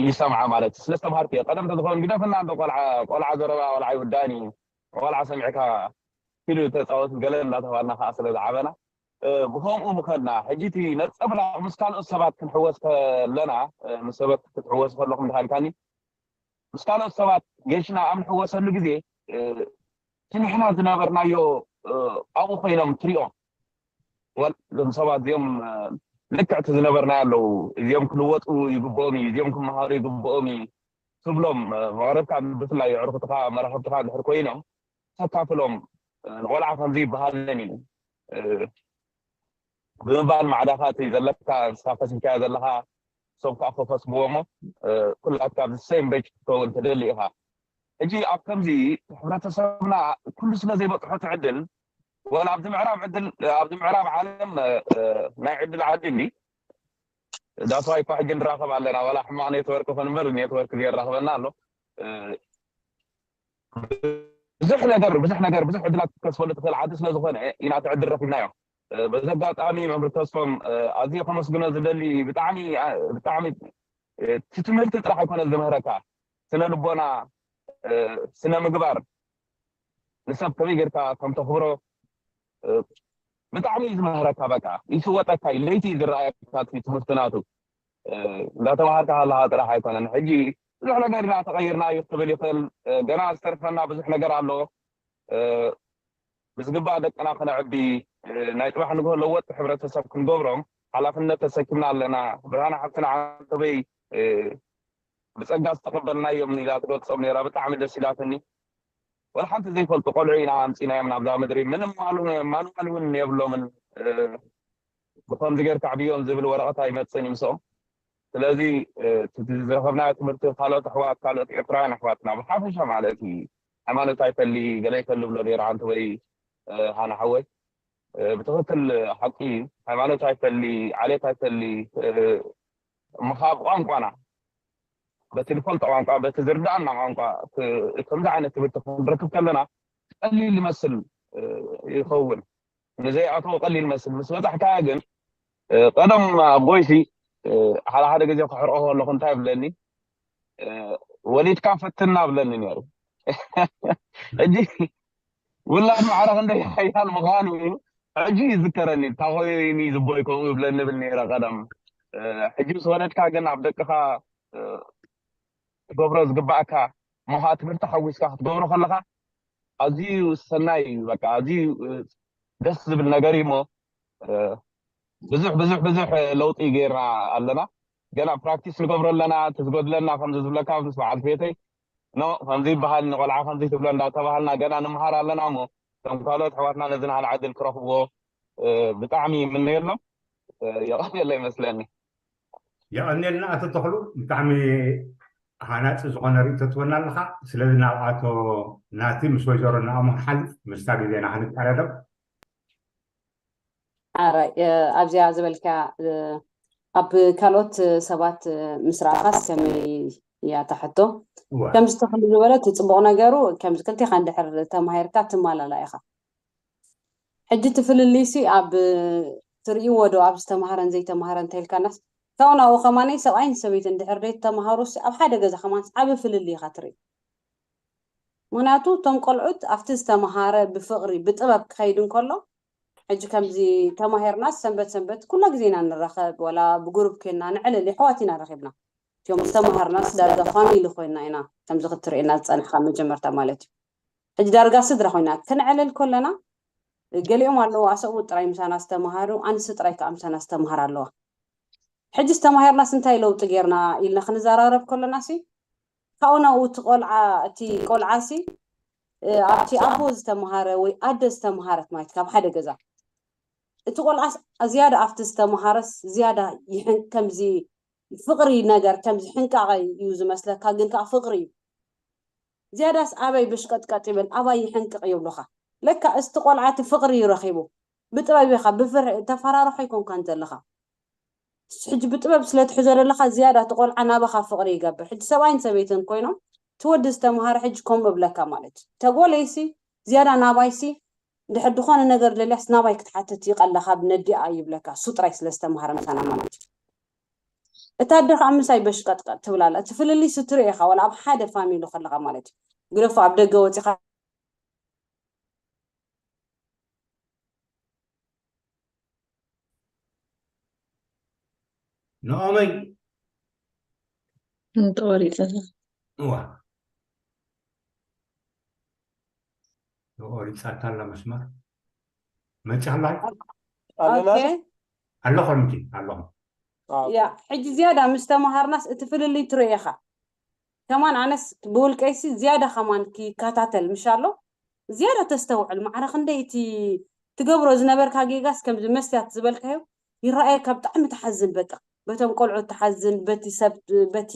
ይሰምዓ ማለት ስለ ዝተምሃርኩ እየ። ቀደም ተዝኸውን ግደፍና እንዶ ቆልዓ ቆልዓ ዘረባ ቆልዓ ይውዳእን እዩ። ቆልዓ ሰሚዕካ ኪዱ ተፃወት ገለ እንዳተባልና ከዓ ስለ ዝዓበና ብከምኡ ምኸድና። ሕጂ እቲ ነፀብራቕ ምስ ካልኦት ሰባት ክንሕወስ ከለና ምስ ሰባት ክትሕወስ ከለኹም ድሃልካኒ ምስ ካልኦት ሰባት ጌሽና ኣብ ንሕወሰሉ ግዜ እቲ ንሕና ዝነበርናዮ ኣብኡ ኮይኖም ትሪኦም ወል እዞም ሰባት እዚኦም ልክዕቲ ዝነበርና ኣለዉ እዚኦም ክልወጡ ይግብኦም እዩ እዚኦም ክመሃሩ ይግብኦም እዩ ትብሎም መቅረብካ ብፍላይ የዕርኩትካ መራክብትካ እንድሕር ኮይኖም ተካፍሎም ንቆልዓ ከምዚ ይበሃልን እዩ ብምባል ማዕዳኻ እቲ ዘለካ ንስኻ ፈሲልካዮ ዘለኻ እሶም ከዓ ከፈስብዎ እሞ ኩላትካ ኣብዚ ሴም ቤጅ ክትከውን ትደሊ ኢኻ ሕጂ ኣብ ከምዚ ሕብረተሰብና ኩሉ ስለ ዘይበፅሖ እቲ ዕድል ወላ ኣብዚ ምዕራብ ዕድል ኣብዚ ምዕራብ ዓለም ናይ ዕድል ዓዲ እንዲ ዳስዋይ እኳ ሕጂ ንራኸብ ኣለና ዋላ ሕማቕ ኔትወርክ ይኹን እምበር ኔትወርክ የራኽበና ኣሎ ብዙሕ ነገር ብዙሕ ነገር ብዙሕ ዕድላት ክትከስበሉ ትኽእል ዓዲ ስለ ዝኾነ ኢና እቲ ዕድል ረኪብናዮ በዚ ኣጋጣሚ መምህር ተስፎም ኣዝየ ከመስግኖ ዝደሊ ብጣዕሚ ብጣዕሚ እቲ ትምህርቲ ጥራሕ ኣይኮነ ዝምህረካ ስነ ልቦና ስነ ምግባር ንሰብ ከመይ ጌርካ ከም ተኽብሮ ብጣዕሚ እዩ ዝምህረካ በቃ ይስወጠካ እዩ ለይቲ እዩ ዝረኣየካ እቲ ትምህርቲ ናቱ እንዳተምሃርካ ከለካ ጥራሕ ኣይኮነን ሕጂ ብዙሕ ነገር ኢና ተቐይርና እዩ ክብል ይኽእል ገና ዝተርፈና ብዙሕ ነገር ኣሎ ብዝግባእ ደቅና ክነዕቢ ናይ ፅባሕ ንግሆ ለወጥ ሕብረተሰብ ክንገብሮም ሓላፍነት ተሰኪምና ኣለና ብርሃና ሓፍትና ዓንተበይ ብፀጋ ዝተቐበልናዮም ኢላ ትገልፆም ነራ ብጣዕሚ ደስ ኢላትኒ ወላ ሓንቲ ዘይፈልጡ ቆልዑ ኢና ኣምፂናዮም ናብዛ ምድሪ ምንም ማኑዋል እውን የብሎምን ብከምዚ ጌርካ ዕብዮም ዝብል ወረቐት ኣይመፅን ይምስኦም ስለዚ ዝረኸብናዮ ትምህርቲ ካልኦት ኣሕዋት ካልኦት ኤርትራውያን ኣሕዋትና ብሓፈሻ ማለት እዩ ሃይማኖት ኣይፈሊ ገለ ይፈሊ ብሎ ነይሩ ሓንቲ ወይ ሃና ሓወይ ብትኽክል ሓቂ ሃይማኖት ኣይፈሊ ዓሌት ኣይፈሊ ምኻብ ቋንቋና በቲ ንፈልጦ ቋንቋ በቲ ዝርዳእና ቋንቋ ከምዚ ዓይነት ትምህርቲ ክንረክብ ከለና ቀሊል ይመስል ይኸውን ንዘይኣተዎ ቀሊል መስል ምስ በፃሕካያ ግን ቀደም ኣቦይሲ ሓደ ሓደ ግዜ ክሕርቆ ከለኹ እንታይ ብለኒ ወሊድካ ፈትና ብለኒ ነሩ ሕጂ ውላድ ማዕረ ክንደይ ሓያል ምዃኑ ሕጂ ይዝከረኒ እታ ኮይኒ ዝቦይ ከምኡ ይብለኒ ብል ነረ ቀደም ሕጂ ምስ ወለድካ ግን ኣብ ደቅኻ ትገብሮ ዝግባእካ ምዃ ትምህርቲ ሓዊስካ ክትገብሮ ከለካ ኣዝዩ ሰናይ እዩ በቃ ኣዝዩ ደስ ዝብል ነገር እዩ እሞ ብዙሕ ብዙሕ ብዙሕ ለውጢ ገይርና ኣለና ገና ፕራክቲስ ንገብሮ ኣለና እቲ ዝጎድለና ከምዚ ዝብለካ ምስ በዓልቲ ቤተይ ኖ ከምዚ ይበሃል ንቆልዓ ከምዚ ትብሎ እንዳተባሃልና ገና ንምሃር ኣለና እሞ ከም ካልኦት ኣሕዋትና ነዚ ናህና ዕድል ክረኽብዎ ብጣዕሚ ይምነየሎም የቐንየሎ ይመስለኒ የቐንየልና ኣቶ ተኽሉ ብጣዕሚ ሃናፂ ዝኾነ ርእቶ ትወና ኣለኻ ስለዚ ናብ ኣቶ ናቲ ምስ ወይዘሮ ንኣሞ ንሓልፍ ምስታ ግዜና ክንቃረደም ኣራይ ኣብዚኣ ዝበልካ ኣብ ካልኦት ሰባት ምስ ረኣኻስ ከመይ እያ እታ ሕቶ ከምዚ ተኽሉ ዝበለ እቲ ፅቡቕ ነገሩ ከምዚ ክልቴኻ እንድሕር ተማሂርካ ትማላላ ኢኻ ሕጂ ትፍልልይሲ ኣብ ትርእይዎ ዶ ኣብ ዝተምሃረን ዘይተምሃረ እንተኢልካናስ ካብኡ ናብኡ ከማነይ ሰብኣይን ሰበይትን ድሕር ደይ ተምሃሩሲ ኣብ ሓደ ገዛ ከማንስ ዓብ ፍልልይ ኢኻ ትርኢ ምክንያቱ እቶም ቆልዑት ኣብቲ ዝተምሃረ ብፍቕሪ ብጥበብ ክኸይድ እንከሎ ሕጂ ከምዚ ተማሂርናስ ሰንበት ሰንበት ኩላ ግዜ ኢና ንራኸብ ወላ ብጉሩብ ኮይንና ንዕልል የሕዋት ኢና ረኺብና እቲኦም ዝተምሃርናስ ዳርጋ ፋሚሊ ኮይንና ኢና ከምዚ ክትርእየና ዝፀንሕካ መጀመርታ ማለት እዩ ሕጂ ዳርጋ ስድራ ኮይና ክንዕልል ከለና ገሊኦም ኣለዉ ኣሰብኡት ጥራይ ምሳና ዝተምሃሩ ኣንስቲ ጥራይ ከዓ ምሳና ዝተምሃር ኣለዋ ሕጂ ዝተማሂርናስ እንታይ ለውጢ ጌርና ኢልና ክንዘራረብ ከለና ሲ ካብኡ ናብኡ እቲ ቆልዓ እቲ ቆልዓ ሲ ኣብቲ ኣቦ ዝተምሃረ ወይ ኣደ ዝተምሃረት ማለት ካብ ሓደ ገዛ እቲ ቆልዓስ ዝያዳ ኣብቲ ዝተምሃረስ ዝያዳ ይሕን ከምዚ ፍቕሪ ነገር ከምዚ ሕንቃቐ እዩ ዝመስለካ ግን ከዓ ፍቕሪ እዩ ዝያዳስ ኣበይ ብሽቀጥቀጥ ይብል ኣባይ ይሕንቅቕ ይብሉኻ ለካ እስቲ ቆልዓ እቲ ፍቕሪ እዩ ረኺቡ ብጥበብ ኢኻ፣ ብፍርሒ ተፈራርሖ ኣይኮንካን ዘለኻ። ሕጂ ብጥበብ ስለ ትሕዞ ዘለኻ ዝያዳ እቲ ቆልዓ ናባኻ ፍቕሪ ይገብር። ሕጂ ሰብኣይን ሰበይትን ኮይኖም እቲ ወዲ ዝተምሃረ ሕጂ ከምኡ እብለካ ማለት እዩ። ተጎለይሲ ዝያዳ ናባይሲ ድሕር ዝኾነ ነገር ደልያስ ናባይ ክትሓትት ይቐለኻ ብነዲኣ ይብለካ። እሱ ጥራይ ስለ ዝተምሃረ ምሳና ማለት እዩ። እታ ኣደ ከዓ ምሳይ በሽቀጥቀጥ ትብላላ። እቲ ፍልልይ ስትርኢ ኢኻ ዋላ ኣብ ሓደ ፋሚሊ ከለኻ ማለት እዩ። ግደፎ ኣብ ደገ ወፂኻ ንኦመይ ተቆሪፀ እዋ ተቆሪፃታ ኣላ መስመር መፅኣላይ ኣለና ኦኬ ኣለኹም እንጂ ኣለኹም አዎ። ያ ሕጂ ዝያዳ ምስ ተምሃርናስ እቲ ፍልልይ ትርኢ ኢኻ። ከማን ኣነስ ብውልቀይሲ ዝያዳ ከማን ክከታተል ምሽ ኣሎ ዝያዳ ተስተውዕል ማዕረ ክንደይ እቲ ትገብሮ ዝነበርካ ጌጋስ ከምዚ መስትያት ዝበልካዮ ይረኣየካ። ብጣዕሚ ትሓዝን በቃ በቶም ቆልዑት ትሓዝን በቲ ሰብ በቲ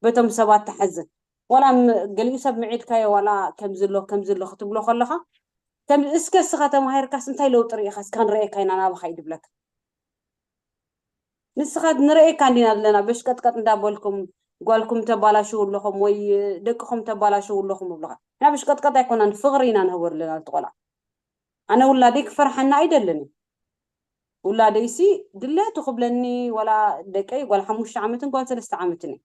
በቶም ሰባት ትሓዝን ዋላ ም- ገሊኡ ሰብ ምዒድካዮ ዋላ ከምዚ ኣሎ ከምዚ ኣሎ ክትብሎ ከለኻ ከም እስከ እስኻ ተማሂርካስ እንታይ ለውጢ ርኢኻስ ክንረኤካ ኢና ናባኻ እዩ ድብለካ። ንስኻ ንረኤካ እንዲና ኣለና በሽቀጥቀጥ እንዳበልኩም ጓልኩም ተባላሽው ኣለኹም ወይ ደቅኹም ተባላሽው ኣለኹም እብለኻ። እና በሽቀጥቀጥ ኣይኮናን ፍቕሪ ኢና ንህቦ ኣለና እቲ ቆልዓ። ኣነ ውላደይ ክፈርሓና ኣይደልን እዩ። ውላደይሲ ድለቱ ክብለኒ ዋላ ደቀይ ጓል ሓሙሽተ ዓመትን ጓል ሰለስተ ዓመትን እዩ።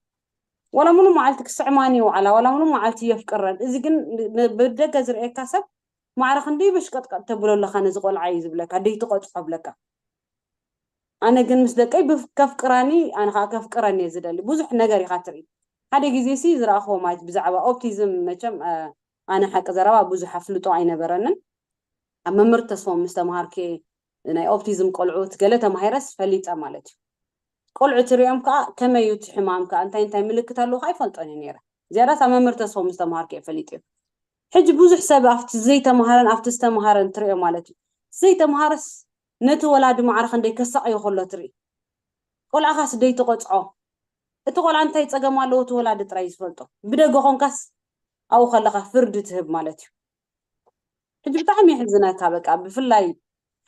ዋላ ሙሉ መዓልቲ ክስዕማኒ ይውዓላ ዋላ ሙሉ መዓልቲ የፍቅረን። እዚ ግን ን- ብደገ ዝርእየካ ሰብ ማዕረ ክንደይ በሽቀጥቀጥ ተብሎ ኣለካ ነዚ ቆልዓ እዩ ዝብለካ ደይትቆፅሖ ብለካ። ኣነ ግን ምስ ደቀይ ብፍ- ከፍቅራኒ ኣነ ከዓ ከፍቅረኒ እየ ዝደሊ። ብዙሕ ነገር ኢካ ትርኢ። ሓደ ግዜ ሲ ዝረኣኽዎ ማለት ብዛዕባ ኦፕቲዝም መቸም እ፣ ኣነ ሓቂ ዘረባ ብዙሕ ኣፍልጦ ኣይነበረንን። ኣብ መምህር ተስፎም ምስ ተምሃርክ ናይ ኦፕቲዝም ቆልዑት ገለ ተማሂረስ ፈሊጠ ማለት እዩ። ቆልዑ ትሪኦም ከዓ ከመይ እዩ እቲ ሕማም ከዓ እንታይ እንታይ ምልክት ኣለዎ ከዓ ኣይፈልጦን እዩ ነይረ። ዝያዳስ ኣብ መምህር ተስፎም ምስ ተምሃርክ እየ ፈሊጥ እዩ። ሕጂ ብዙሕ ሰብ ኣብቲ ዘይተምሃረን ኣብቲ ዝተምሃረን ትሪኦ ማለት እዩ። ዘይተምሃረስ ነቲ ወላዲ ማዕረ ክንደይ ከሳቕዮ ከሎ ትርኢ። ቆልዓኻስ ደይትቆፅዖ። እቲ ቆልዓ እንታይ ፀገም ኣለዎ እቲ ወላዲ ጥራይ ዝፈልጦ። ብደገ ኮንካስ ኣብኡ ከለኻ ፍርዲ ትህብ ማለት እዩ። ሕጂ ብጣዕሚ የሕዝነካ በቃ ብፍላይ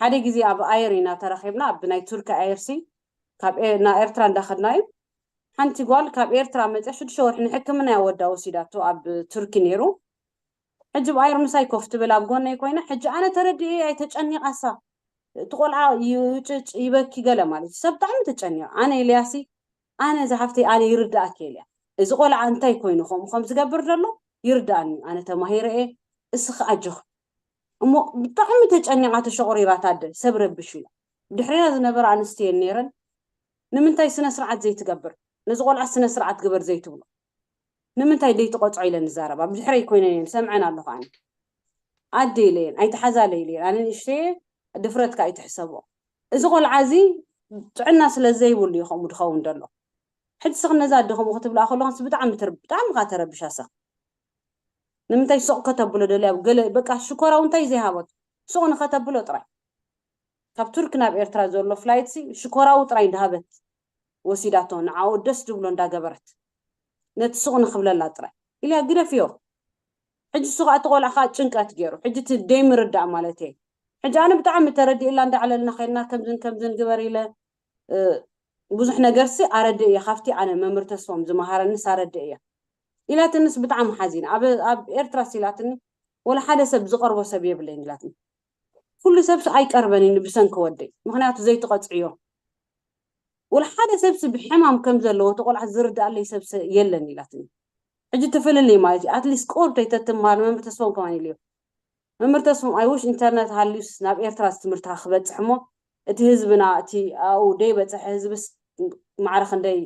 ሓደ ግዜ ኣብ ኣየር ኢና ተራኺብና ኣብ ናይ ቱርኪ ኣየርሲ ካብ ኤ- ናብ ኤርትራ እንዳኸድና እዩ። ሓንቲ ጓል ካብ ኤርትራ መፅያ ሽዱሽተ ወርሒ ንሕክምና እያ ወዳ ወሲዳቶ ኣብ ቱርኪ ነይሩ። ሕጂ ብኣየር ምሳይ ኮፍ ትብል ኣብ ጎነይ ኮይና ሕጂ ኣነ ተረዲኤ ኣይተጨኒቓሳ እቲ ቆልዓ ይጭጭ ይበኪ ገለ ማለት እዩ። ሰብ ብጣዕሚ ተጨኒቑ ኣነ ኢለያሲ ኣነ ዝሓፍተይ ኣነ ይርዳእኪ ኢለያ እዚ ቆልዓ እንታይ ኮይኑ ከምኡ ከም ዝገብር ዘሎ ይርዳእኒ ኣነ ተማሂረ እየ እስኺ ኣጆኺ እሞ ብጣዕሚ ተጨኒቓ ተሸቑሪራታ ኣደ ሰብ ረብሽ ኢላ ብድሕሪና ዝነበራ ኣንስትየን ነይረን ንምንታይ ስነ ስርዓት ዘይትገብር ነዚ ቆልዓ ስነ ስርዓት ግበር ዘይትብሎ ንምንታይ ደይትቆፅዖ ኢለን ዝዛረባ ብድሕረይ ኮይነን እየን ሰምዐን ኣለኹ ኣነ ኣደ ኢለየን ኣይትሓዛለ ኢለየን ኣነ ንእሽተየ ድፍረትካ ኣይትሕሰቦ እዚ ቆልዓ እዚ ጥዕና ስለ ዘይብሉ እዩ ከምኡ ዝኸውን ዘሎ ሕጂ ስኽ ነዛ ኣደ ከምኡ ክትብላ ከለኹንስ ብጣዕሚ ትር- ብጣዕሚ ካ ተረብሻ ስኽ ንምንታይ ሱቕ ከተብሎ ደልያ ገለ በቃ ሽኮራው እንታይ ዘይሃቦት ሱቕ ንኸተብሎ ጥራይ ካብ ቱርክ ናብ ኤርትራ ዘሎ ፍላይት ሲ ሽኮራው ጥራይ እንዳሃበት ወሲዳቶ ንዓኡ ደስ ዝብሎ እንዳገበረት ነቲ ሱቕ ንኽብለላ ጥራይ ኢልያ ግደፍዮ ሕጂ እሱ ከዓ እቲ ቆልዓ ከዓ ጭንቀት ገይሩ ሕጂ እቲ ደይምርዳእ ማለት እየ ሕጂ ኣነ ብጣዕሚ ተረዲእላ እንዳዕለልና ከይድና ከምዝን ከምዝን ግበር ኢለ እ፣ ብዙሕ ነገር ሲ ኣረድእ እየ ካብቲ ኣነ መምህር ተስፎም ዝመሃረንስ ኣረድእ እየ ኢላትንስ ብጣዕሚ ሓዚነ ኣብ ኣብ ኤርትራ ሲ ኢላትኒ ወላ ሓደ ሰብ ዝቐርቦ ሰብ የብለይን ኢላትኒ ኩሉ ሰብ ሲ ኣይቀርበን እዩ ብሰንኪ ወደይ ምክንያቱ ዘይትቐፅዕዮ ወላ ሓደ ሰብ ሲ ብሕማም ከም ዘለዎ እቲ ቆልዓ ዝርዳእለይ ሰብ ሲ የለን ኢላትኒ ሕጂ ትፍልልይ ማለት እዩ ኣትሊስት ቆርተይ ተትማር መምህር ተስፎም ከማን ኢልዮ መምህር ተስፎም ኣይውሽ ኢንተርነት ሃልዩስ ናብ ኤርትራ ትምህርትካ ክበፅሕ እሞ እቲ ህዝብና እቲ ኣብኡ ደይበፅሐ ህዝብስ ማዕረ ክንደይ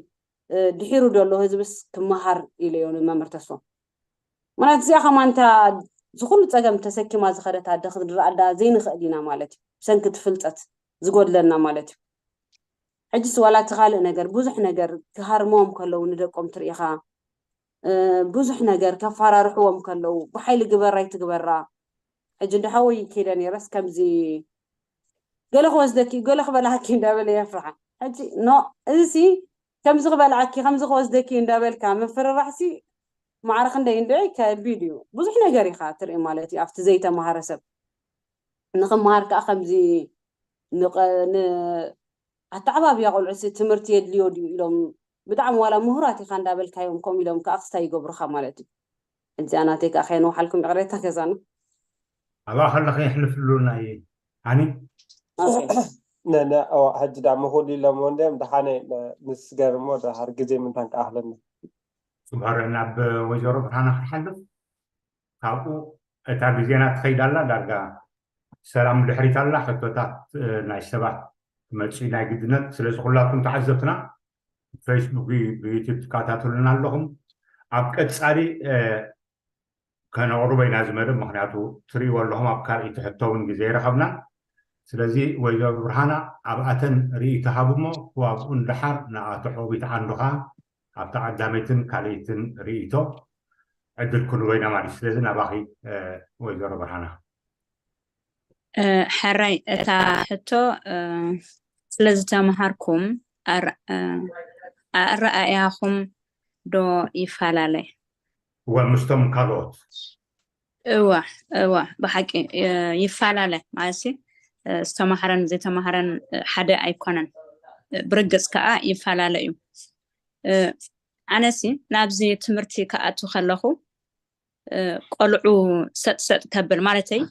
ድሒሩ ዘሎ ህዝብስ ክመሃር ኢለዮ ንመምህር ተስፎም ማለት እዚኣ ከማን እታ ዝኩሉ ፀገም ተሰኪማ ዝኸደት ኣደ ክንረኣዳ ዘይንኽእል ኢና ማለት እዩ ብሰንኪ እቲ ፍልጠት ዝጎድለና ማለት እዩ ሕጅስ ዋላ እቲ ካልእ ነገር ብዙሕ ነገር ክሃርሞም ከለዉ ንደቆም ትርኢኻ ብዙሕ ነገር ከፈራርሕዎም ከለዉ ብሓይሊ ግበራ ይትግበራ ሕጂ እንዳ ሓወይ ከይደ ነይረስ ከምዚ ገለ ክወስደኪ ገለ ክበላሃኪ እንዳበለ የፍርሓ ሕጂ ኖ እዚ ከምዚ ክበልዓኪ ከምዚ ክወስደኪ እንዳበልካ ምፍርራሕሲ ማዕረ ክንደይ እንድዒ ከቢድ እዩ ብዙሕ ነገር ኢኻ ትርኢ ማለት እዩ ኣብቲ ዘይተማሃረ ሰብ ንኽመሃር ከዓ ከምዚ ንቐ- ን ኣተዓባብያ ቆልዑ ትምህርቲ የድልዮ ድዩ ኢሎም ብጣዕሚ ዋላ ምሁራት ኢኻ እንዳበልካዮም ከምኡ ኢሎም ከዓ ክስታይ ይገብሩኻ ማለት እዩ። እዚኣ ናተይ ከዓ ከየንውሓልኩም ይቕሬታ ገዛና። ኣብኣ ከለኺ የሕልፍሉ ናይ ኣኒ ኦኬ። ነነ ሕጂ ዳ ምኹል ኢሎም ወንድም ደሓነ ምስ ገርሞ ደሓር ግዜ ምንታን ክኣኽለና ጽቡቕ ናብ ወይዘሮ ብርሃና ክሓልፍ ካብኡ እታ ግዜና ትኸይድ ኣላ ዳርጋ ሰላም ድሕሪት ኣላ ሕቶታት ናይ ሰባት መፅኡ ናይ ግድነት ስለዚ ኩላትኩም ተዓዘብትና ፌስቡክ ብዩቱብ ትከታተሉና ኣለኹም ኣብ ቀፃሊ ከነቕርቦ ኢና እዚ መደብ ምክንያቱ ትርእይዎ ኣለኹም ኣብ ካልእ ትሕቶ እውን ግዜ ይረኸብና ስለዚ ወይዘሮ ብርሃና ኣብኣተን ርእይቶ ሃብሞ ክዋብኡ ንደሓር ንኣቶ ሖቢት ዓንዱኻ ኣብታ ቀዳመይትን ካልእይትን ርእይቶ ዕድል ክንቦ ኢና ማለት እዩ ስለዚ ናባኺ ወይዘሮ ብርሃና ሕራይ እታ ሕቶ ስለዝተምሃርኩም ኣረኣእያኹም ዶ ይፈላለ ወምስቶም ካልኦት እወ እወ ብሓቂ ይፈላለ ማለት ዝተማሃረን ዘይተማሃረን ሓደ ኣይኮነን ብርግፅ ከዓ ይፈላለ እዩ ኣነሲ ናብዚ ትምህርቲ ክኣቱ ከለኹ ቆልዑ ሰጥሰጥ ከብል ማለተይ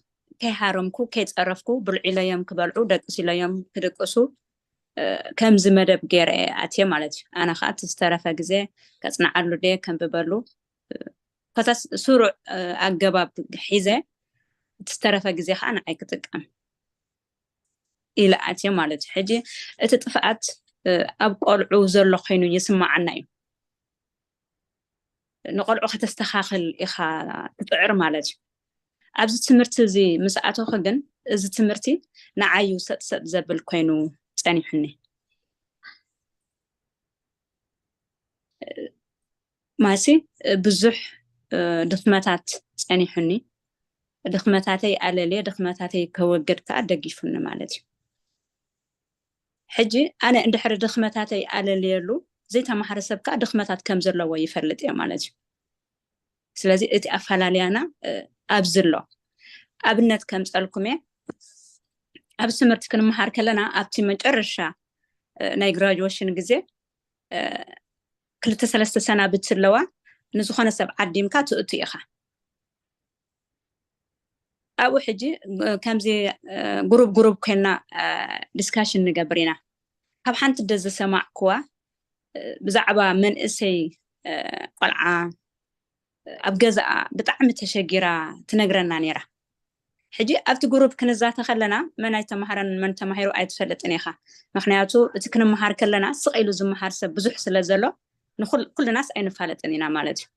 ከይሃረምኩ ከይፀረፍኩ ብልዒለዮም ክበልዑ ደቅሲለዮም ክድቅሱ ከምዚ መደብ ገይረ ኣትየ ማለት እዩ ኣነ ከዓ እቲ ዝተረፈ ግዜ ከፅንዓሉ ደ ከንብበሉ ኮታስ ስሩዕ ኣገባብ ሒዘ እቲ ዝተረፈ ግዜ ከዓ ንዓይ ክጥቀም ኢለ ኣትየ ማለት እዩ ሕጂ እቲ ጥፍኣት ኣብ ቆልዑ ዘሎ ኮይኑ ይስማዓና እዩ ንቆልዑ ከተስተኻኽል ኢኻ ትፅዕር ማለት እዩ ኣብዚ ትምህርቲ እዚ ምስ ኣተኹ ግን እዚ ትምህርቲ ንዓዩ ሰጥሰጥ ዘብል ኮይኑ ፀኒሑኒ ማሲ ብዙሕ ድኽመታት ፀኒሑኒ ድኽመታተይ ኣለልየ ድኽመታተይ ከወግድ ከዓ ደጊፉኒ ማለት እዩ ሕጂ ኣነ እንድሕሪ ድኽመታተይ ኣለልየሉ ዘይተማሃረ ሰብ ከዓ ድኽመታት ከም ዘለዎ ይፈልጥ እየ ማለት እዩ ስለዚ እቲ ኣፈላለያና ኣብዚ ኣሎ ኣብነት ከምፀልኩም እየ ኣብ ትምህርቲ ክንመሃር ከለና ኣብቲ መጨረሻ ናይ ግራጅዌሽን ግዜ ክልተ ሰለስተ ሰናብት ኣለዋ ንዝኾነ ሰብ ዓዲምካ ትእቱ ኢኻ ኣብኡ ሕጂ ከምዚ ጉሩብ ጉሩብ ኮይና ዲስካሽን ንገብር ኢና ካብ ሓንቲ ደ ዝሰማዕኩዋ ብዛዕባ መንእሰይ ቆልዓ ኣብ ገዛኣ ብጣዕሚ ተሸጊራ ትነግረና ነይራ ሕጂ ኣብቲ ጉሩብ ክንዛተ ከለና መን ኣይተማሃረን መን ተማሂሩ ኣይትፈልጥን ኢኻ ምክንያቱ እቲ ክንመሃር ከለና ስቕ ኢሉ ዝመሃር ሰብ ብዙሕ ስለ ዘሎ ኩልናስ ኣይንፋለጥን ኢና ማለት እዩ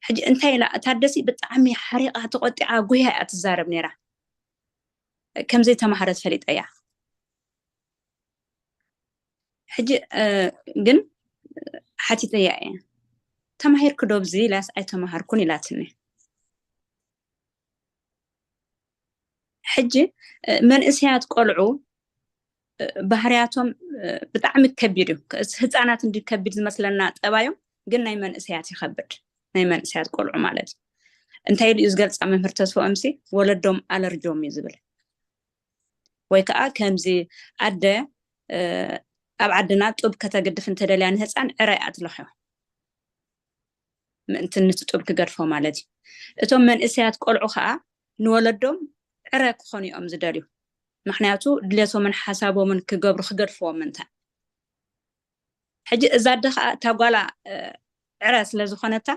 ሕጂ እንታይ ኢላ እታ ደሲ ብጣዕሚ ሓሪቓ ተቆጢዓ ጉያ እያ ትዛረብ ነይራ ከምዘይ ተማሃረት ፈሊጠ እያ ሕጂ ግን ሓቲተያ እየ ተማሂርክ ዶ ብዚ ኢላስ ኣይተማሃርኩን ኢላትኒ ሕጂ መንእሰያት ቆልዑ ባህርያቶም ብጣዕሚ ከቢድ እዩ ህፃናት እንዲ ከቢድ ዝመስለና ጠባዮም ግን ናይ መንእሰያት ይኸብድ ናይ መንእሰያት ቆልዑ ማለት እዩ እንታይ ኢሉ እዩ ዝገልፃ መምህር ተስፎ እምሲ ወለዶም ኣለርጆም እዩ ዝብል ወይ ከዓ ከምዚ ኣደ ኣብ ዓድና ጡብ ከተግድፍ እንተደልያ ንህፃን ዕረ እያ ትለኽዮ ምእንቲ ንትጡብ ክገድፎ ማለት እዩ እቶም መንእሰያት ቆልዑ ከዓ ንወለዶም ዕረ ክኾኑ እዮም ዝደልዩ ምክንያቱ ድሌቶምን ሓሳቦምን ክገብሩ ክገድፍዎም ምንታይ ሕጂ እዛ ኣደ ከዓ እታ ጓላ ዕረ ስለ ዝኾነታ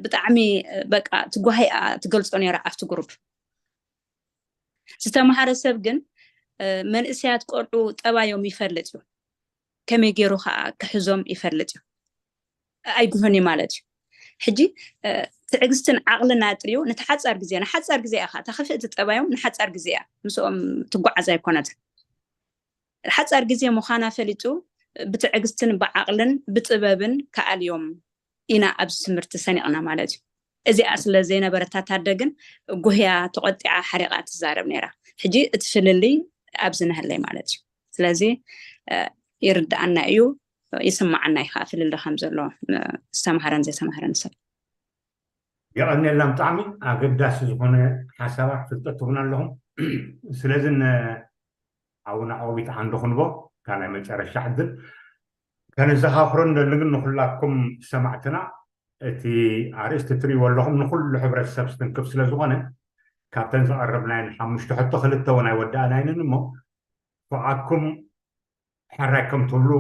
ብጣዕሚ በቃ ትጓሂኣ ትገልፆ ነይራ ኣብቲ ግሩፕ ዝተምሃረ ሰብ ግን መንእሰያት ቆልዑ ጠባዮም ይፈልጥ እዩ ከመይ ገይሩ ከዓ ክሕዞም ይፈልጥ እዩ ኣይጉህን እዩ ማለት እዩ ሕጂ ትዕግስትን ዓቕልን ኣጥርዩ ነቲ ሓፃር ግዜ ንሓፃር ግዜ ኢኻ እታ ክፍእቲ ጠባዮም ንሓፃር ግዜ እያ ምስኦም ትጓዓዝ ኣይኮነትን ሓፃር ግዜ ምዃና ፈሊጡ ብትዕግስትን ብዓቕልን ብጥበብን ከኣልዮም ኢና ኣብዚ ትምህርቲ ሰኒቕና ማለት እዩ እዚኣ ስለ ዘይነበረታ ታደ ግን ጉህያ ተቆጢዓ ሓሪቓ ትዛረብ ነይራ ሕጂ እቲ ፍልልይ ኣብዚ ነህለይ ማለት እዩ ስለዚ ይርድኣና እዩ ይስማዓና እዩ ከዓ ፍልልይ ከም ዘሎ ዝተምሃረን ዘይተምሃረን ሰብ የቐንየልና ብጣዕሚ ኣገዳሲ ዝኾነ ሓሳባት ፍልጠት ትኹን ኣለኹም ስለዚ ንሓውና ኦቢት ዓንዱ ክንቦ እታ ናይ መጨረሻ ዕድል ከነዘኻኽሮ እንደሊ ግን ንኹላትኩም ሰማዕትና እቲ ኣርእስቲ ትርእይዎ ኣለኹም ንኹሉ ሕብረተሰብ ዝትንክፍ ስለ ዝኾነ ካብተን ዘቐረብናየን ሓሙሽተ ሕቶ ክልተ እውን ኣይወዳእናይንን እሞ ፍቓድኩም ሕራይ ከም ትብሉ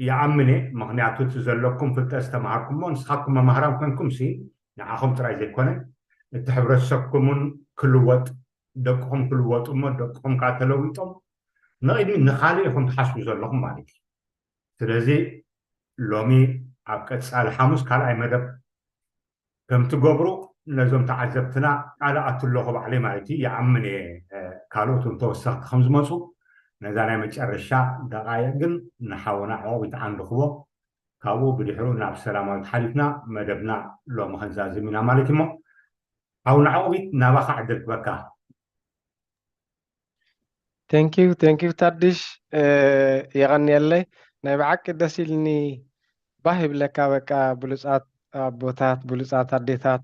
ይኣምን እየ። ምኽንያቱ እቲ ዘለኩም ፍልጠት ዝተምሃርኩሞ ንስኻትኩም መማህራን ኮንኩም ሲ ንዓኹም ጥራይ ዘይኮነ እቲ ሕብረተሰብኩም እውን ክልወጥ ደቅኹም ክልወጡ እሞ ደቅኹም ከዓ ተለዊጦም ንቕድሚ ንኻልእ ኢኹም ትሓስቡ ዘለኹም ማለት እዩ። ስለዚ ሎሚ ኣብ ቀፃሊ ሓሙስ ካልኣይ መደብ ከም ትገብሩ ነዞም ተዓዘብትና ቃል ኣቱ ኣለኹ ባዕለይ ማለት እዩ። ይኣምን እየ ካልኦት እውን ተወሰኽቲ ከም ዝመፁ ነዛ ናይ መጨረሻ ደቃይቕ ግን ንሓውና ዖቢት ዓንዱ ክቦ ካብኡ ብድሕሩ ናብ ሰላማዊት ሓሊፍና መደብና ሎሚ ክንዛዝም ኢና ማለት እሞ ሓውና ዖቢት ናባኻ ዕድል ክበካ። Thank you thank you ታድሽ የቐንየለይ። ናይ ብሓቂ ደስ ኢልኒ። ባህ ይብለካ በቃ ብሉፃት ኣቦታት ብሉፃት ኣዴታት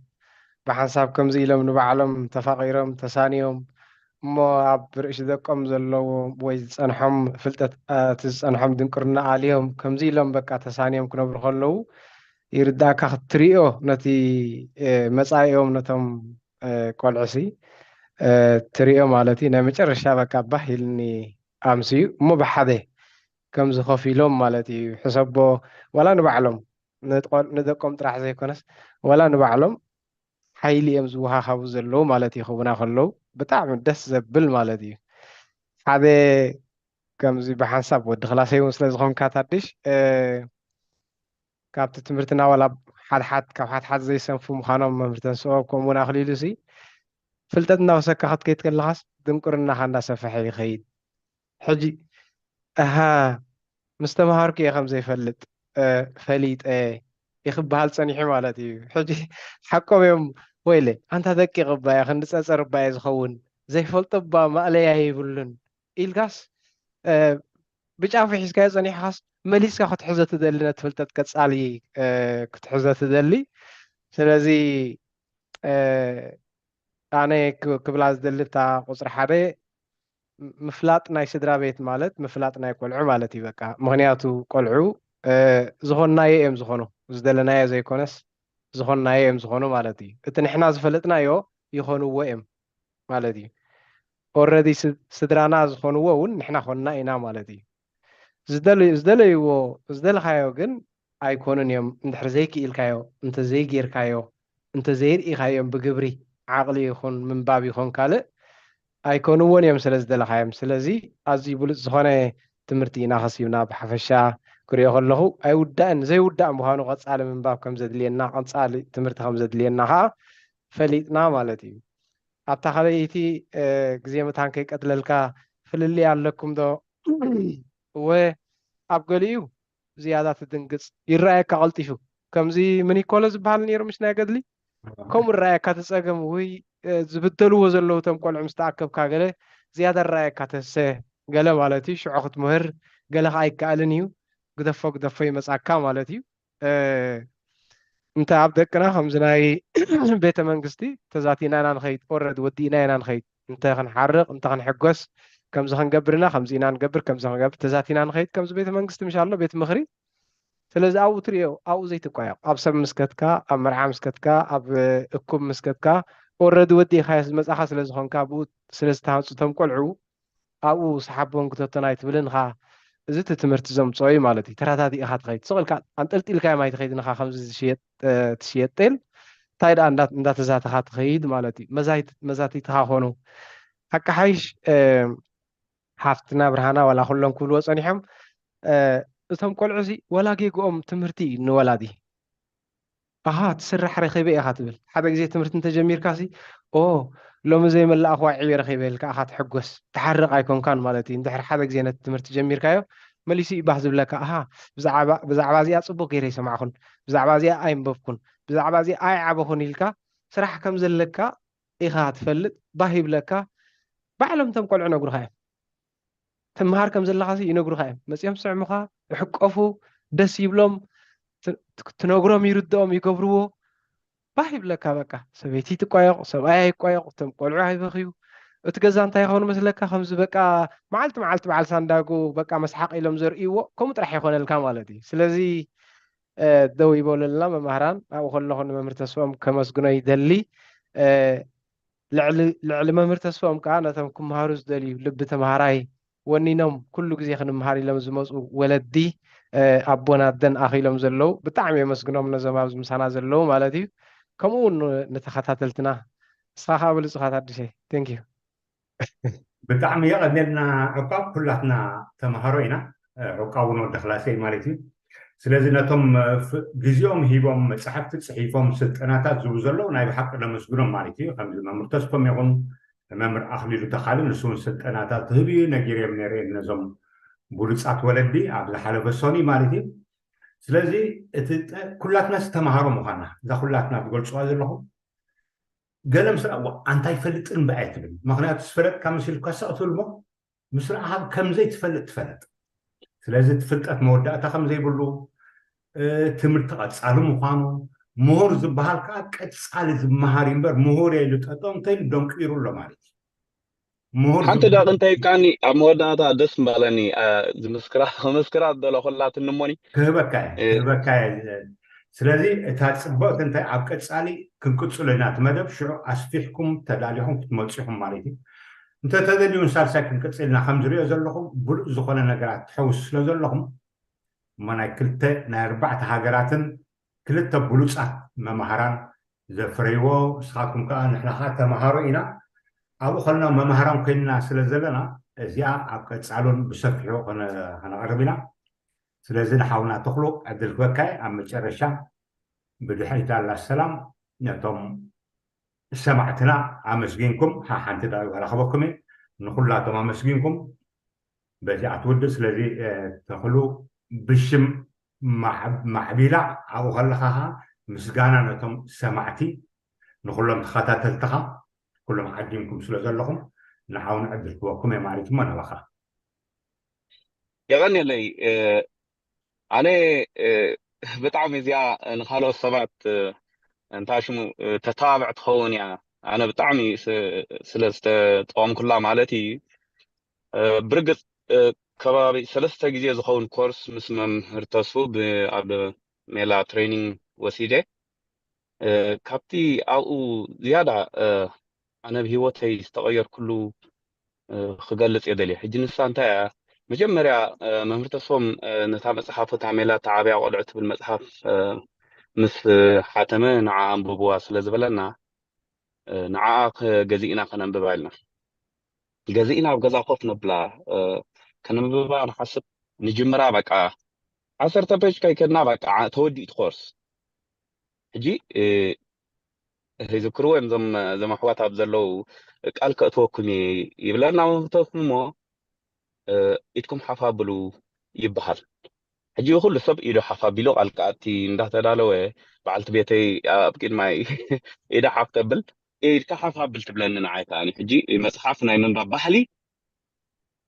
ብሓንሳብ ከምዚ ኢሎም ንባዕሎም ተፋቒሮም ተሳንዮም እሞ ኣብ ርእሲ ደቆም ዘለዎ ወይ ዝፀንሖም ፍልጠት እቲ ዝፀንሖም ድንቁርና ኣልዮም ከምዚ ኢሎም በቃ ተሳንዮም ክነብሩ ከለዉ ይርዳእካ ክትሪኦ ነቲ መፃኢኦም ነቶም ቆልዑሲ ትሪኦ ማለት እዩ። ናይ መጨረሻ በቃ ባህ ኢልኒ ኣምስዩ እሞ ብሓደ ከምዚ ኮፍ ኢሎም ማለት እዩ ሕሰቦ ዋላ ንባዕሎም ንደቆም ጥራሕ ዘይኮነስ ዋላ ንባዕሎም ሓይሊ እዮም ዝወሃሃቡ ዘለዉ ማለት እዩ ክቡና ከለዉ ብጣዕሚ ደስ ዘብል ማለት እዩ። ሓደ ከምዚ ብሓንሳብ ወዲ ክላሰይ እውን ስለ ዝኾንካ ታድሽ ካብቲ ትምህርትና ዋላ ሓድሓድ ካብ ሓድሓድ ዘይሰንፉ ምዃኖም መምህር ተንስኦ ከምኡ እውን ኣኽሊሉ ሲ ፍልጠት እናወሰካ ክትከይድ ከለኻስ ድንቁርናኻ እንዳሰፈሐ ይኸይድ። ሕጂ ኣሃ ምስ ተምሃርኩ እየ ከም ዘይፈልጥ ፈሊጠ ይክበሃል ፀኒሑ ማለት እዩ። ሕጂ ሓቆም እዮም ወይለ ኣንታ ደቂቕ እባ እየ ክንዲ ፀፀር እባ እየ ዝኸውን ዘይፈልጦ እባ ማእለያ የብሉን ኢልካስ ብጫፉ ሒዝካዮ ፀኒሕካስ መሊስካ ክትሕዞ ትደሊ ነቲ ፍልጠት ቀፃሊ ክትሕዞ ትደሊ። ስለዚ ኣነ ክብላ ዝደሊ እታ ቁፅሪ ሓደ ምፍላጥ ናይ ስድራ ቤት ማለት ምፍላጥ ናይ ቆልዑ ማለት እዩ። በቃ ምክንያቱ ቆልዑ ዝኾንናዮ እዮም ዝኾኑ ዝደለናዮ ዘይኮነስ ዝኾንናዮ እዮም ዝኾኑ ማለት እዩ። እቲ ንሕና ዝፈለጥናዮ ይኾንዎ እዮም ማለት እዩ። ኦረዲ ስድራና ዝኾንዎ እውን ንሕና ኮንና ኢና ማለት እዩ። ዝደለይዎ ዝደለኻዮ ግን ኣይኮኑን እዮም እንድሕር ዘይክኢልካዮ እንተዘይጌርካዮ እንተዘይርኢኻዮም ብግብሪ ዓቕሊ ይኹን ምንባብ ይኹን ካልእ ኣይኮንዎን እዮም ስለ ዝደለኻዮም። ስለዚ ኣዝዩ ብሉፅ ዝኾነ ትምህርቲ ኢና ከሲብና ብሓፈሻ ክሪኦ ከለኹ ኣይውዳእን ዘይውዳእ ምዃኑ ቀፃሊ ምንባብ ከም ዘድልየና ቀፃሊ ትምህርቲ ከም ዘድልየና ከዓ ፈሊጥና ማለት እዩ። ኣብታ ካልኣይቲ ግዜ መታን ከይቀትለልካ ፍልልይ ኣለኩም ዶ? እወ ኣብ ገሊኡ ዝያዳ ትድንግፅ ይረኣየካ ቀልጢፉ ከምዚ ምኒኮሎ ዝበሃል ነይሩ ምሽ ናይ ገድሊ ከምኡ ይረኣየካ እቲ ፀገም ወይ ዝብደልዎ ዘለዉ እቶም ቆልዑ ምስ ተኣከብካ ገለ ዝያዳ ይረኣየካ ተሰ ገለ ማለት እዩ ሽዑ ክትምህር ገለ ከዓ ኣይከኣልን እዩ ግደፎ ግደፎ ይመፃካ ማለት እዩ እንተ ኣብ ደቅና ከምዚ ናይ ቤተ መንግስቲ ተዛቲና ኢና ንኸይድ ኦረድ ወዲእና ኢና ንኸይድ እንተ ክንሓርቕ እንተ ክንሕጎስ ከምዚ ክንገብርና ከምዚ ኢና ንገብር ከምዚ ክንገብር ተዛቲና ንኸይድ ከምዚ ቤተ መንግስቲ ምሽ ኣሎ ቤት ምኽሪ ስለዚ ኣብኡ ትሪኦ ኣብኡ ዘይትቋየቕ ኣብ ሰብ ምስከትካ ኣብ መርዓ ምስከትካ ኣብ እኩብ ምስከትካ ኦረድ ወዲእኻዮ ዝመፃኻ ስለ ዝኾንካ ብኡ ስለ ዝተሃንፁ እቶም ቆልዑ ኣብኡ ሰሓቦም ክተቶን ኣይትብልን ኢኻ። እዚ እቲ ትምህርቲ ዘምፅኦ እዩ ማለት እዩ። ተረዳዲእኻ ትኸይድ። ስቕ ኢልካ ኣንጠልጢልካዮም ኣይትኸይድን ኢኻ ከምዚ ዝሽየጥ ትሽየጥ ጤል እንታይ ደኣ እንዳተዛተኻ ትኸይድ ማለት እዩ። መዛቲትኻ ኮኑ። ሓቂ ሓይሽ ሓፍትና ብርሃና ዋላ ኩሎም ክብልዎ ፀኒሖም እቶም ቆልዑ ሲ ዋላ ጌግኦም ትምህርቲ እዩ ንወላዲ ኣሃ ትስራሕ ረኺበ ኢኻ ትብል ሓደ ግዜ ትምህርቲ እንተጀሚርካ ሲ ኦ ሎሚ ዘይመላእኽዋ ዕዮ ረኺበ ኢልካ ኢኻ ትሕጎስ ትሓርቕ ኣይኮንካን ማለት እዩ እንድሕር ሓደ ግዜ ነቲ ትምህርቲ ጀሚርካዮ መሊሱ እዩ ባህ ዝብለካ ኣሃ ብዛዕባ እዚኣ ፅቡቅ ገይረ ይሰማዕኹን ብዛዕባ እዚኣ ኣይንበብኩን ብዛዕባ እዚኣ ኣይዓበኹን ኢልካ ስራሕ ከም ዘለካ ኢኻ ትፈልጥ ባህ ይብለካ ባዕሎም እቶም ቆልዑ ነግሩኻ እዮም ትምሃር ከም ዘለኻሲ ይነግሩኻ እዮም መፅኦም ዝስዕሙኻ ይሕቀፉ ደስ ይብሎም ትነግሮም ይርድኦም ይገብርዎ ባህ ይብለካ በቃ ሰበይቲ ትቋየቕ ሰብኣይ ኣይቋየቕ እቶም ቆልዑ ኣይበኽዩ እቲ ገዛ እንታይ ይኸውን መስለካ? ከምዚ በቃ መዓልቲ መዓልቲ በዓል ሳንዳጎ በቃ መስሓቕ ኢሎም ዘርእይዎ ከምኡ ጥራሕ ይኾነልካ ማለት እዩ። ስለዚ ደው ይበሉልና መማህራን። ኣብኡ ከለኹ ንመምህር ተስፎም ከመስግኖ ይደሊ። ልዕሊ መምህር ተስፎም ከዓ ነቶም ክምሃሩ ዝደልዩ ልቢ ተምሃራይ ወኒኖም ኩሉ ግዜ ክንምሃር ኢሎም ዝመፁ ወለዲ ኣቦን ኣደን ኣኺሎም ዘለዉ ብጣዕሚ የመስግኖም፣ ነዞም ኣብዚ ምሳና ዘለዉ ማለት እዩ። ከምኡ እውን ንተኸታተልትና። እስኻ ከዓ ብሉፅ ኢኻ ታድሸ። Thank you። ብጣዕሚ የቐንየልና ዕቋብ። ኩላትና ተምሃሮ ኢና። ዕቋብ እውን ወዲ ክላሰይ ማለት እዩ። ስለዚ ነቶም ግዜኦም ሂቦም መፅሓፍቲ ፅሒፎም ስልጠናታት ዝህቡ ዘለዉ ናይ ብሓቂ ነመስግኖም ማለት እዩ። ከምዚ መምህር ተስፎም ይኹን መምህር ኣኽሊሉ ተኻልን ንሱ እውን ስልጠናታት ትህብ እዩ ነጊርዮም ነይረ ነዞም ብሉፃት ወለዲ ኣብ ዝሓለፈ ሰኒ ማለት እዩ። ስለዚ እቲ ኩላትና ተምሃሮ ምዃና እዛ ኩላትና ትገልፅዋ ዘለኹም ገለ ምስ ረኣዋ ኣንታ ይፈልጥን በኣይ ትብል። ምክንያቱ ዝፈለጥካ መሲልካ ሰቕ ትብል እሞ ምስ ረኣኻ ከም ዘይትፈልጥ ትፈልጥ። ስለዚ እቲ ፍልጠት መወዳእታ ከም ዘይብሉ፣ ትምህርቲ ቀጻሊ ምዃኑ፣ ምሁር ዝበሃል ከዓ ቀጻሊ ዝመሃር እዩ እምበር ምሁር እየ ኢሉ ጠጠው እንተኢሉ ደንቂሩ ኣሎ ማለት እዩ። ምሁር ሓንቲ ዝበሃል ዳቕ እንታይ ኢልካኒ ኣብ መወዳእታ ደስ ምባለኒ። ዝምስክራ ክምስክራ ዝደለኹላትኒ እሞኒ ክህበካ እየ እ- ክህበካ እየ። ስለዚ እታ ፅብቕቲ እንታይ ኣብ ቀፃሊ ክንቅፅሎ ኢና እቲ መደብ ሽዑ ኣስፊሕኩም ተዳሊኹም ክትመፁ ኢኹም ማለት እዩ። እንተተደልዩ ንሳልሳይ ክንቅፅል ኢና ከም ዝሪኦ ዘለኹም ብሉፅ ዝኾነ ነገራት ትሕውስ ስለ ዘለኹም እሞ ናይ ክልተ ናይ ኣርባዕተ ሃገራትን ክልተ ብሉፃት መምሃራን ዘፍረይዎ ንስኻትኩም ከዓ ንሕና ከዓ ተምሃሮ ኢና ኣብኡ ከለና መምሃራን ኮይንና ስለ ዘለና እዚኣ ኣብ ቀፃሉን ብሰፊሑ ከነቕርብ ኢና። ስለዚ ንሓውና ተኽሉ ዕድል ክበካይ ኣብ መጨረሻ ብድሕሪት ኣላ ሰላም ነቶም ሰማዕትና ኣመስጊንኩም ሓንቲ ዳዊ ረኸበኩም እየ ንኩላቶም ኣመስጊንኩም በዚኣ ትውድእ ስለዚ ተኽሉ ብሽም ማዕቢላ ኣብኡ ከለኻ ምስጋና ነቶም ሰማዕቲ ንኩሎም ተኸታተልትኻ ኩሎም ዓዲምኩም ስለ ዘለኹም ንዓውን ዕድል ክበኩም እየ ማለት እሞ ናባኻ የቐንየለይ ኣነ ብጣዕሚ እዚኣ ንካልኦት ሰባት እንታይ ሽሙ ተተባብዕ ትኸውን እያ ኣነ ብጣዕሚ ስለ ዝተጠቐምኩላ ማለት እዩ ብርግፅ ከባቢ ሰለስተ ግዜ ዝኸውን ኮርስ ምስ መምህር ተስፉ ኣብ ሜላ ትሬኒንግ ወሲደ ካብቲ ኣብኡ ዝያዳ ኣነ ብሂወተይ ዝተቐየርኩሉ ክገልፅ እየ ደልየ ሕጂ ንሳ እንታይ እያ መጀመርያ መምህር ተስፎም ነታ መፅሓፍ እታ ሜላ ተዓብያ ቆልዑ ትብል መፅሓፍ ምስ ሓተመ ንዓ ኣንብብዋ ስለ ዝበለና ንዓኣ ገዚእና ከነንብባ ኢልና ገዚእና ኣብ ገዛ ኮፍ ነብላ ከነንብባ ንሓስብ ንጅምራ በቃ ዓሰርተ ፔጅ ከይከድና በቃ ተወዲኡ እቲ ኮርስ ሕጂ ይዝክርዎ እዮም እዞም ኣሕዋት ኣብ ዘለዉ ቃል ከእትወኩም እየ ይብለና መምህር ተስፉ እሞ ኢድኩም ሓፍ ኣብሉ ይበሃል ሕጂ ኩሉ ሰብ ኢዱ ሓፍ ኣቢሉ ቃል ከኣቲ እንዳተዳለወ በዓልቲ ቤተይ ኣብ ቅድማይ ኢዳ ሓፍ ተብል ኢድካ ሓፍ ኣብል ትብለኒ ንዓይ ከኣ ሕጂ መፅሓፍ ናይ ምንባብ ባህሊ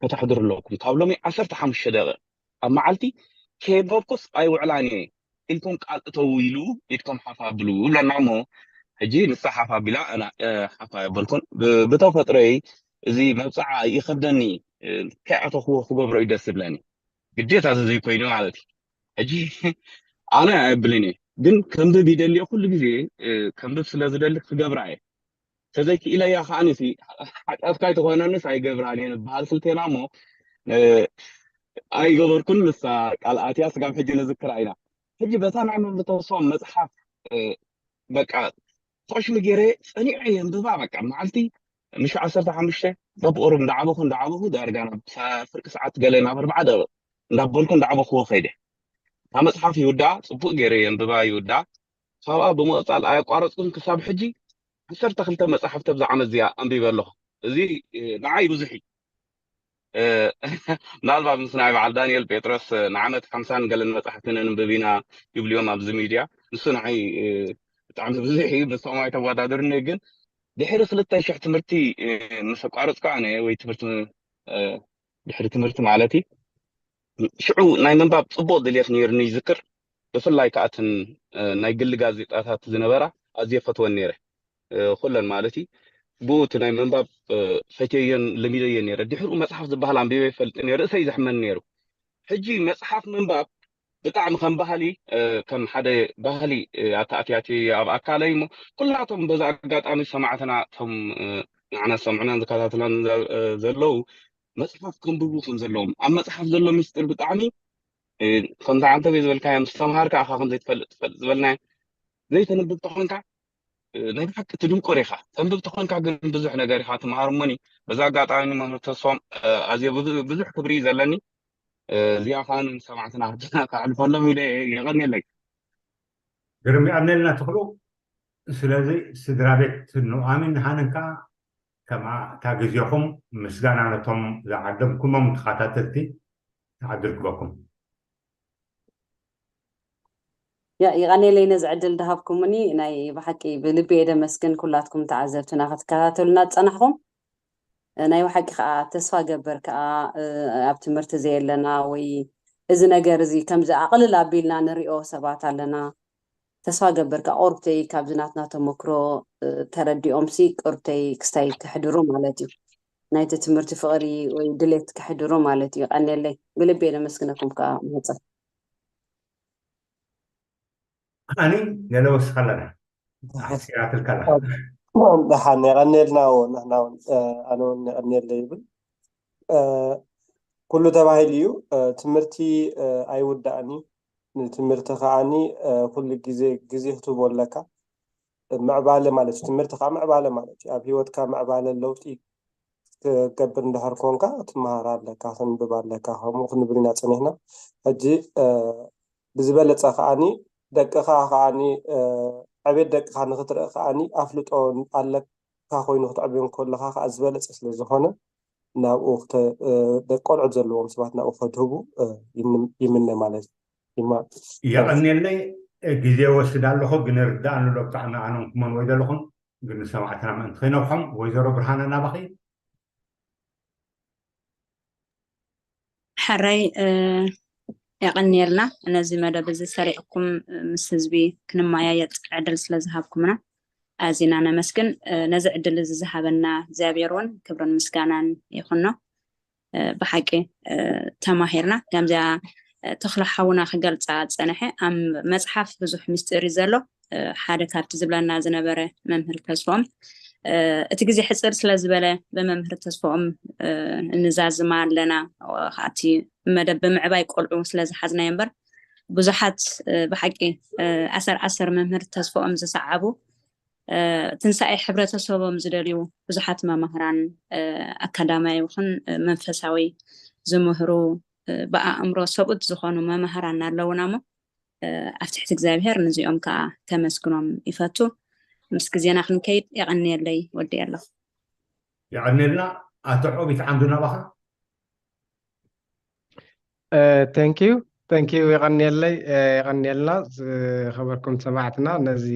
ከተሕድሩ ኣለኩም ካብ ሎሚ ዓሰርተ ሓሙሽተ ደቂቕ ኣብ መዓልቲ ከየንበብኩስ ኣይውዕላን እየ ኢልኩም ቃል እተው ኢሉ ኢድኩም ሓፍ ኣብሉ ይብለና እሞ ሕጂ ንሳ ሓፍ ኣቢላ ኣነ ሓፍ ኣየበልኩን ብተፈጥሮይ እዚ መብፅዓ ይኸብደኒ ከይኣተኽዎ ክገብሮ እዩ ደስ ዝብለኒ ግዴታ ተዘይኮይኑ ማለት እዩ ሕጂ ኣነ ኣየብልን እየ ግን ከንብብ ይደሊ ኩሉ ግዜ ከንብብ ስለ ዝደሊ ክገብራ እየ ተዘይክኢለያ ከዓኒ ሓጢኣት ካይትኾነንስ ኣይገብራን እየ ንበሃል ክልቴና እሞ ኣይገበርኩን ንሳ ቃል ኣትያ ስጋብ ሕጂ ንዝክራ ኢና ሕጂ በታ ናይ መምህር ተስፎም መፅሓፍ በቃ ፋሽኑ ገይረ ፀኒዐ የንብባ በቃ መዓልቲ ምሽ ዓሰርተ ሓሙሽተ በብቁሩብ እንዳዓበኹ እንዳዓበኹ ዳርጋ ናብ ፍርቂ ሰዓት ገለ ናብ ኣርባዓ ደቂቕ እንዳበልኩ እንዳዓበኽዎ ከይደ እታ መፅሓፍ ይውዳ ፅቡቅ ገይረ የንብባ ይውዳ ካብኣ ብምቕፃል ኣየቋረፅኩን ክሳብ ሕጂ ዓሰርተ ክልተ መፅሓፍቲ ኣብዛ ዓመት እዚኣ ኣንቢበ ኣለኹ እዚ ንዓይ ብዙሕ እዩ ምናልባት ምስ ናይ በዓል ዳንኤል ጴጥሮስ ንዓመት ሓምሳን ገለን መፅሓፍቲ ነንብብ ኢና ይብልዮም ኣብዚ ሚድያ ንሱ ንዓይ ብጣዕሚ ብዙሕ እዩ ንሶም ኣይተወዳደርኒ ግን ድሕሪ ክልተ ሽሕ ትምህርቲ ምስ ኣቋረፅኩ ኣነ ወይ ትምህርቲ ድሕሪ ትምህርቲ ማለት ሽዑ ናይ ምንባብ ፅቡቅ ድልየት ነይርኒ ይዝክር ብፍላይ ከኣትን ናይ ግሊ ጋዜጣታት ዝነበራ ኣዝየ ፈትወን ነይረ ኩለን ማለት እዩ ብኡ እቲ ናይ ምንባብ ፈትየዮን ለሚደዮን ነይረ። ድሕሪኡ መፅሓፍ ዝበሃል ኣንቢበ ይፈልጥ ነይረ፣ ርእሰይ ዘሕመኒ ነይሩ። ሕጂ መፅሓፍ ምንባብ ብጣዕሚ ከም ባህሊ፣ ከም ሓደ ባህሊ ኣተኣትያትዮ ኣብ ኣካለይ እሞ፣ ኩላቶም በዚ ኣጋጣሚ ሰማዕትና፣ እቶም ንዓና ዝሰምዑናን ዝከታተሉናን ዘለዉ፣ መፅሓፍ ከንብቡ ከም ዘለዎም፣ ኣብ መፅሓፍ ዘሎ ምስጢር ብጣዕሚ ከምቲ ዓንተቤ ዝበልካዮ፣ ምስ ተምሃርካ ኢኻ ከም ዘይትፈልጥ ትፈልጥ ዝበልናዮ። ዘይተንብብ ተኾንካ ናይ ብሓቂ ትድንቁር ኢኻ። ተንብብ ተኾንካ ግን ብዙሕ ነገር ኢኻ ትምሃር። እሞኒ በዛ ኣጋጣሚ ንመምህር ተስፎም ኣዝየ ብዙሕ ክብሪ እዩ ዘለኒ። እዚኣ ከዓ ንሰማዕትና ከሕልፈሎም ኢለ። የቐንየለይ። ግርም፣ የቐንየልና ትኽሉ። ስለዚ ስድራ ቤት ኑኣሚን ሃንን ከዓ ከምኣ እታ ግዜኹም ምስጋና ነቶም ዝዓደምኩሞም ተኸታተልቲ ተዓድል ክበኩም። ያ ይቐኔለይ ነዚ ዕድል ድሃብኩምኒ ናይ ብሓቂ ብልቢ እየ ደመስግን። ኩላትኩም ተዓዘብትና ክትከታተሉና ዝጸናሕኹም ናይ ብሓቂ ከዓ ተስፋ ገብር ከዓ ኣብ ትምህርቲ ዘየለና ወይ እዚ ነገር እዚ ከምዚ ኣቕልል ኣቢልና ንሪኦ ሰባት ኣለና። ተስፋ ገብር ከዓ ቁርብተይ ካብዚ ናትና ተመክሮ ተረዲኦም ሲ ቁርብተይ ክስታይ ክሕድሩ ማለት እዩ። ናይቲ ትምህርቲ ፍቕሪ ወይ ድሌት ክሕድሩ ማለት እዩ። ቀኔለይ ብልቢ እየ ደመስግነኩም ከዓ መፀ ኣኒ ገለ ወስኸለና ኣሕሲራትልካ ኣላ። ደሓን የቐንየልና። ንሕና እውን ኣነ እውን የቐንየለ ይብል። ኩሉ ተባሂሉ እዩ። ትምህርቲ ኣይውዳእን እዩ። ንትምህርቲ ከዓኒ ኩሉ ግዜ ግዜ ክትህቦ ኣለካ። ምዕባለ ማለት እዩ። ትምህርቲ ከዓ ምዕባለ ማለት እዩ። ኣብ ሂወትካ ምዕባለ ለውጢ ክትገብር እንድሕር ኮንካ ትመሃር ኣለካ፣ ክንብብ ኣለካ። ከምኡ ክንብል ኢና ፀኒሕና። ሕጂ ብዝበለፀ ከዓኒ ደቅኻ ከዓኒ ዕቤት ደቅኻ ንክትርኢ ከዓኒ ኣፍልጦ ኣለካ ኮይኑ ክትዕብዮም ከለካ ከዓ ዝበለፀ ስለዝኾነ ናብኡ ደቂ ቆልዑት ዘለዎም ሰባት ናብኡ ከድህቡ ይምነ ማለት እዩ። ይማ የቐንየለይ። ግዜ ወስድ ኣለኹ ግን ርዳእኒ ዶ ብጣዕሚ ኣነንኩመን ወይ ዘለኹም ግን ሰማዕትና ምእንቲ ከይነብሖም ወይዘሮ ብርሃነ ናባኺ። ሕራይ የቐንየልና ነዚ መደብ እዚ ሰሪዕኩም ምስ ህዝቢ ክንመያየጥ ዕድል ስለ ዝሃብኩምና ኣዚና ነመስግን። ነዚ ዕድል እዚ ዝሃበና እግዚኣብሔር እውን ክብርን ምስጋናን ይኹኖ። ብሓቂ ተማሂርና ከምዚኣ ተኽለ ሓውና ክገልፃ ዝፀንሐ ኣብ መፅሓፍ ብዙሕ ምስጢር እዩ ዘሎ። ሓደ ካብቲ ዝብለና ዝነበረ መምህር ተስፎም እቲ ግዜ ሕፅር ስለ ዝበለ ብመምህር ተስፎም ንዛዝማ ኣለና። እቲ መደብ ብምዕባይ ቆልዑ ስለ ዝሓዝናዮ እምበር ብዙሓት ብሓቂ ኣሰር ኣሰር መምህር ተስፎም ዝሰዓቡ ትንሳኤ ሕብረተሰቦም ዝደልዩ ብዙሓት መማህራን ኣካዳማዊ ይኹን መንፈሳዊ ዝምህሩ ብኣእምሮ ሰብኡት ዝኾኑ መማህራን ኣለውና እሞ ኣብ ትሕቲ እግዚኣብሔር ንዚኦም ከዓ ከመስግኖም ይፈቱ። ምስ ግዜና ክንከይድ የቐንየለይ ወዲ ኣለኹ። የቐንየልና። ኣቶ ዖቢት ዓንዱ ናባኻ። Thank you thank you የቐንየለይ። የቐንየልና ዝኸበርኩም ሰማዕትና ነዚ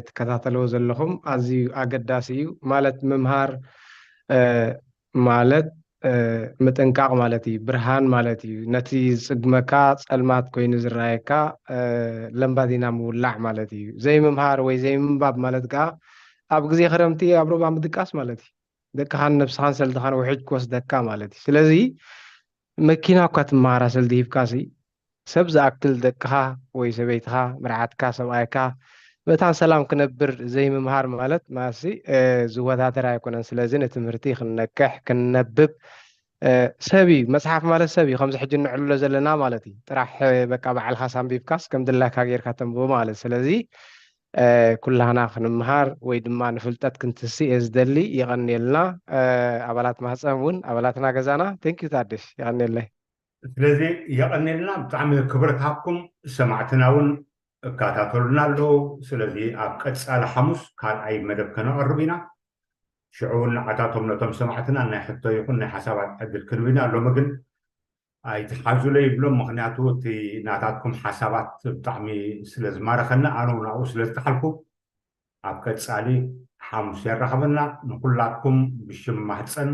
ትከታተልዎ ዘለኹም ኣዝዩ ኣገዳሲ እዩ። ማለት ምምሃር ማለት ምጥንቃቕ ማለት እዩ። ብርሃን ማለት እዩ። ነቲ ዝጽግመካ ጸልማት ኮይኑ ዝረኣየካ ለምባዲና ምውላዕ ማለት እዩ። ዘይምምሃር ወይ ዘይምንባብ ማለት ከኣ ኣብ ግዜ ክረምቲ ኣብ ሩባ ምድቃስ ማለት እዩ። ደቅኻን ነብስኻን ሰልድኻን ውሕጅ ክወስደካ ማለት እዩ። ስለዚ መኪና እኳ ትመሃራ ሰልዲ ሂብካሲ ሰብ ዝኣክል ደቅኻ ወይ ሰበይትኻ፣ መርዓትካ፣ ሰብኣይካ መታን ሰላም ክነብር ዘይምምሃር ማለት ማሲ ዝወዳደር ኣይኮነን። ስለዚ ንትምህርቲ ክንነቅሕ ክንነብብ ሰብ እዩ። መፅሓፍ ማለት ሰብ እዩ። ከምዚ ሕጂ ንዕልሎ ዘለና ማለት እዩ። ጥራሕ በቃ ባዕልኻስ ኣንቢብካስ ከም ድላይካ ጌርካ ተንብቦ ማለት። ስለዚ ኩላህና ክንምሃር ወይ ድማ ንፍልጠት ክንትስእ እየ ዝደሊ። የቐንየልና። ኣባላት ማህፀን እውን ኣባላትና ገዛና። Thank you ታደሽ፣ የቐንየለይ። ስለዚ የቐንየልና፣ ብጣዕሚ ክብረት ሃብኩም። ሰማዕትና እውን እከታተሉና ኣለዉ። ስለዚ ኣብ ቀፃሊ ሓሙስ ካልኣይ መደብ ከነቐርብ ኢና። ሽዑ እውን ንዓታቶም ነቶም ሰማዕትና ናይ ሕቶ ይኹን ናይ ሓሳባት ዕድል ክንህብ ኢና። ሎሚ ግን ኣይትሓዙለይ ይብሎም፣ ምኽንያቱ እቲ ናታትኩም ሓሳባት ብጣዕሚ ስለ ዝማረኸና ኣነ እውን ኣብኡ ስለ ዝጠሓልኩ ኣብ ቀፃሊ ሓሙስ የራኽበና። ንኩላትኩም ብሽም ማህፀን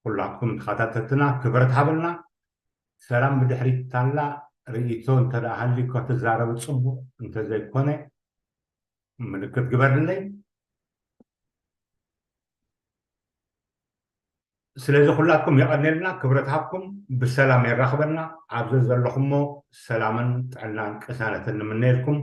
ኩላትኩም ተኸታተልትና ክብረት ሃበልና። ሰላም ብድሕሪት ታላ ርእይቶ እንተ ደኣ ሃልዩካ ትዛረብ ጽቡቕ፣ እንተ ዘይኮነ ምልክት ግበርለይ። ስለዚ ኩላትኩም የቐኔልና፣ ክብረት ሃብኩም፣ ብሰላም የራኽበና። ኣብ ዘዘለኹሞ ሰላምን ጥዕናን ቅሳነትን ንምነየልኩም።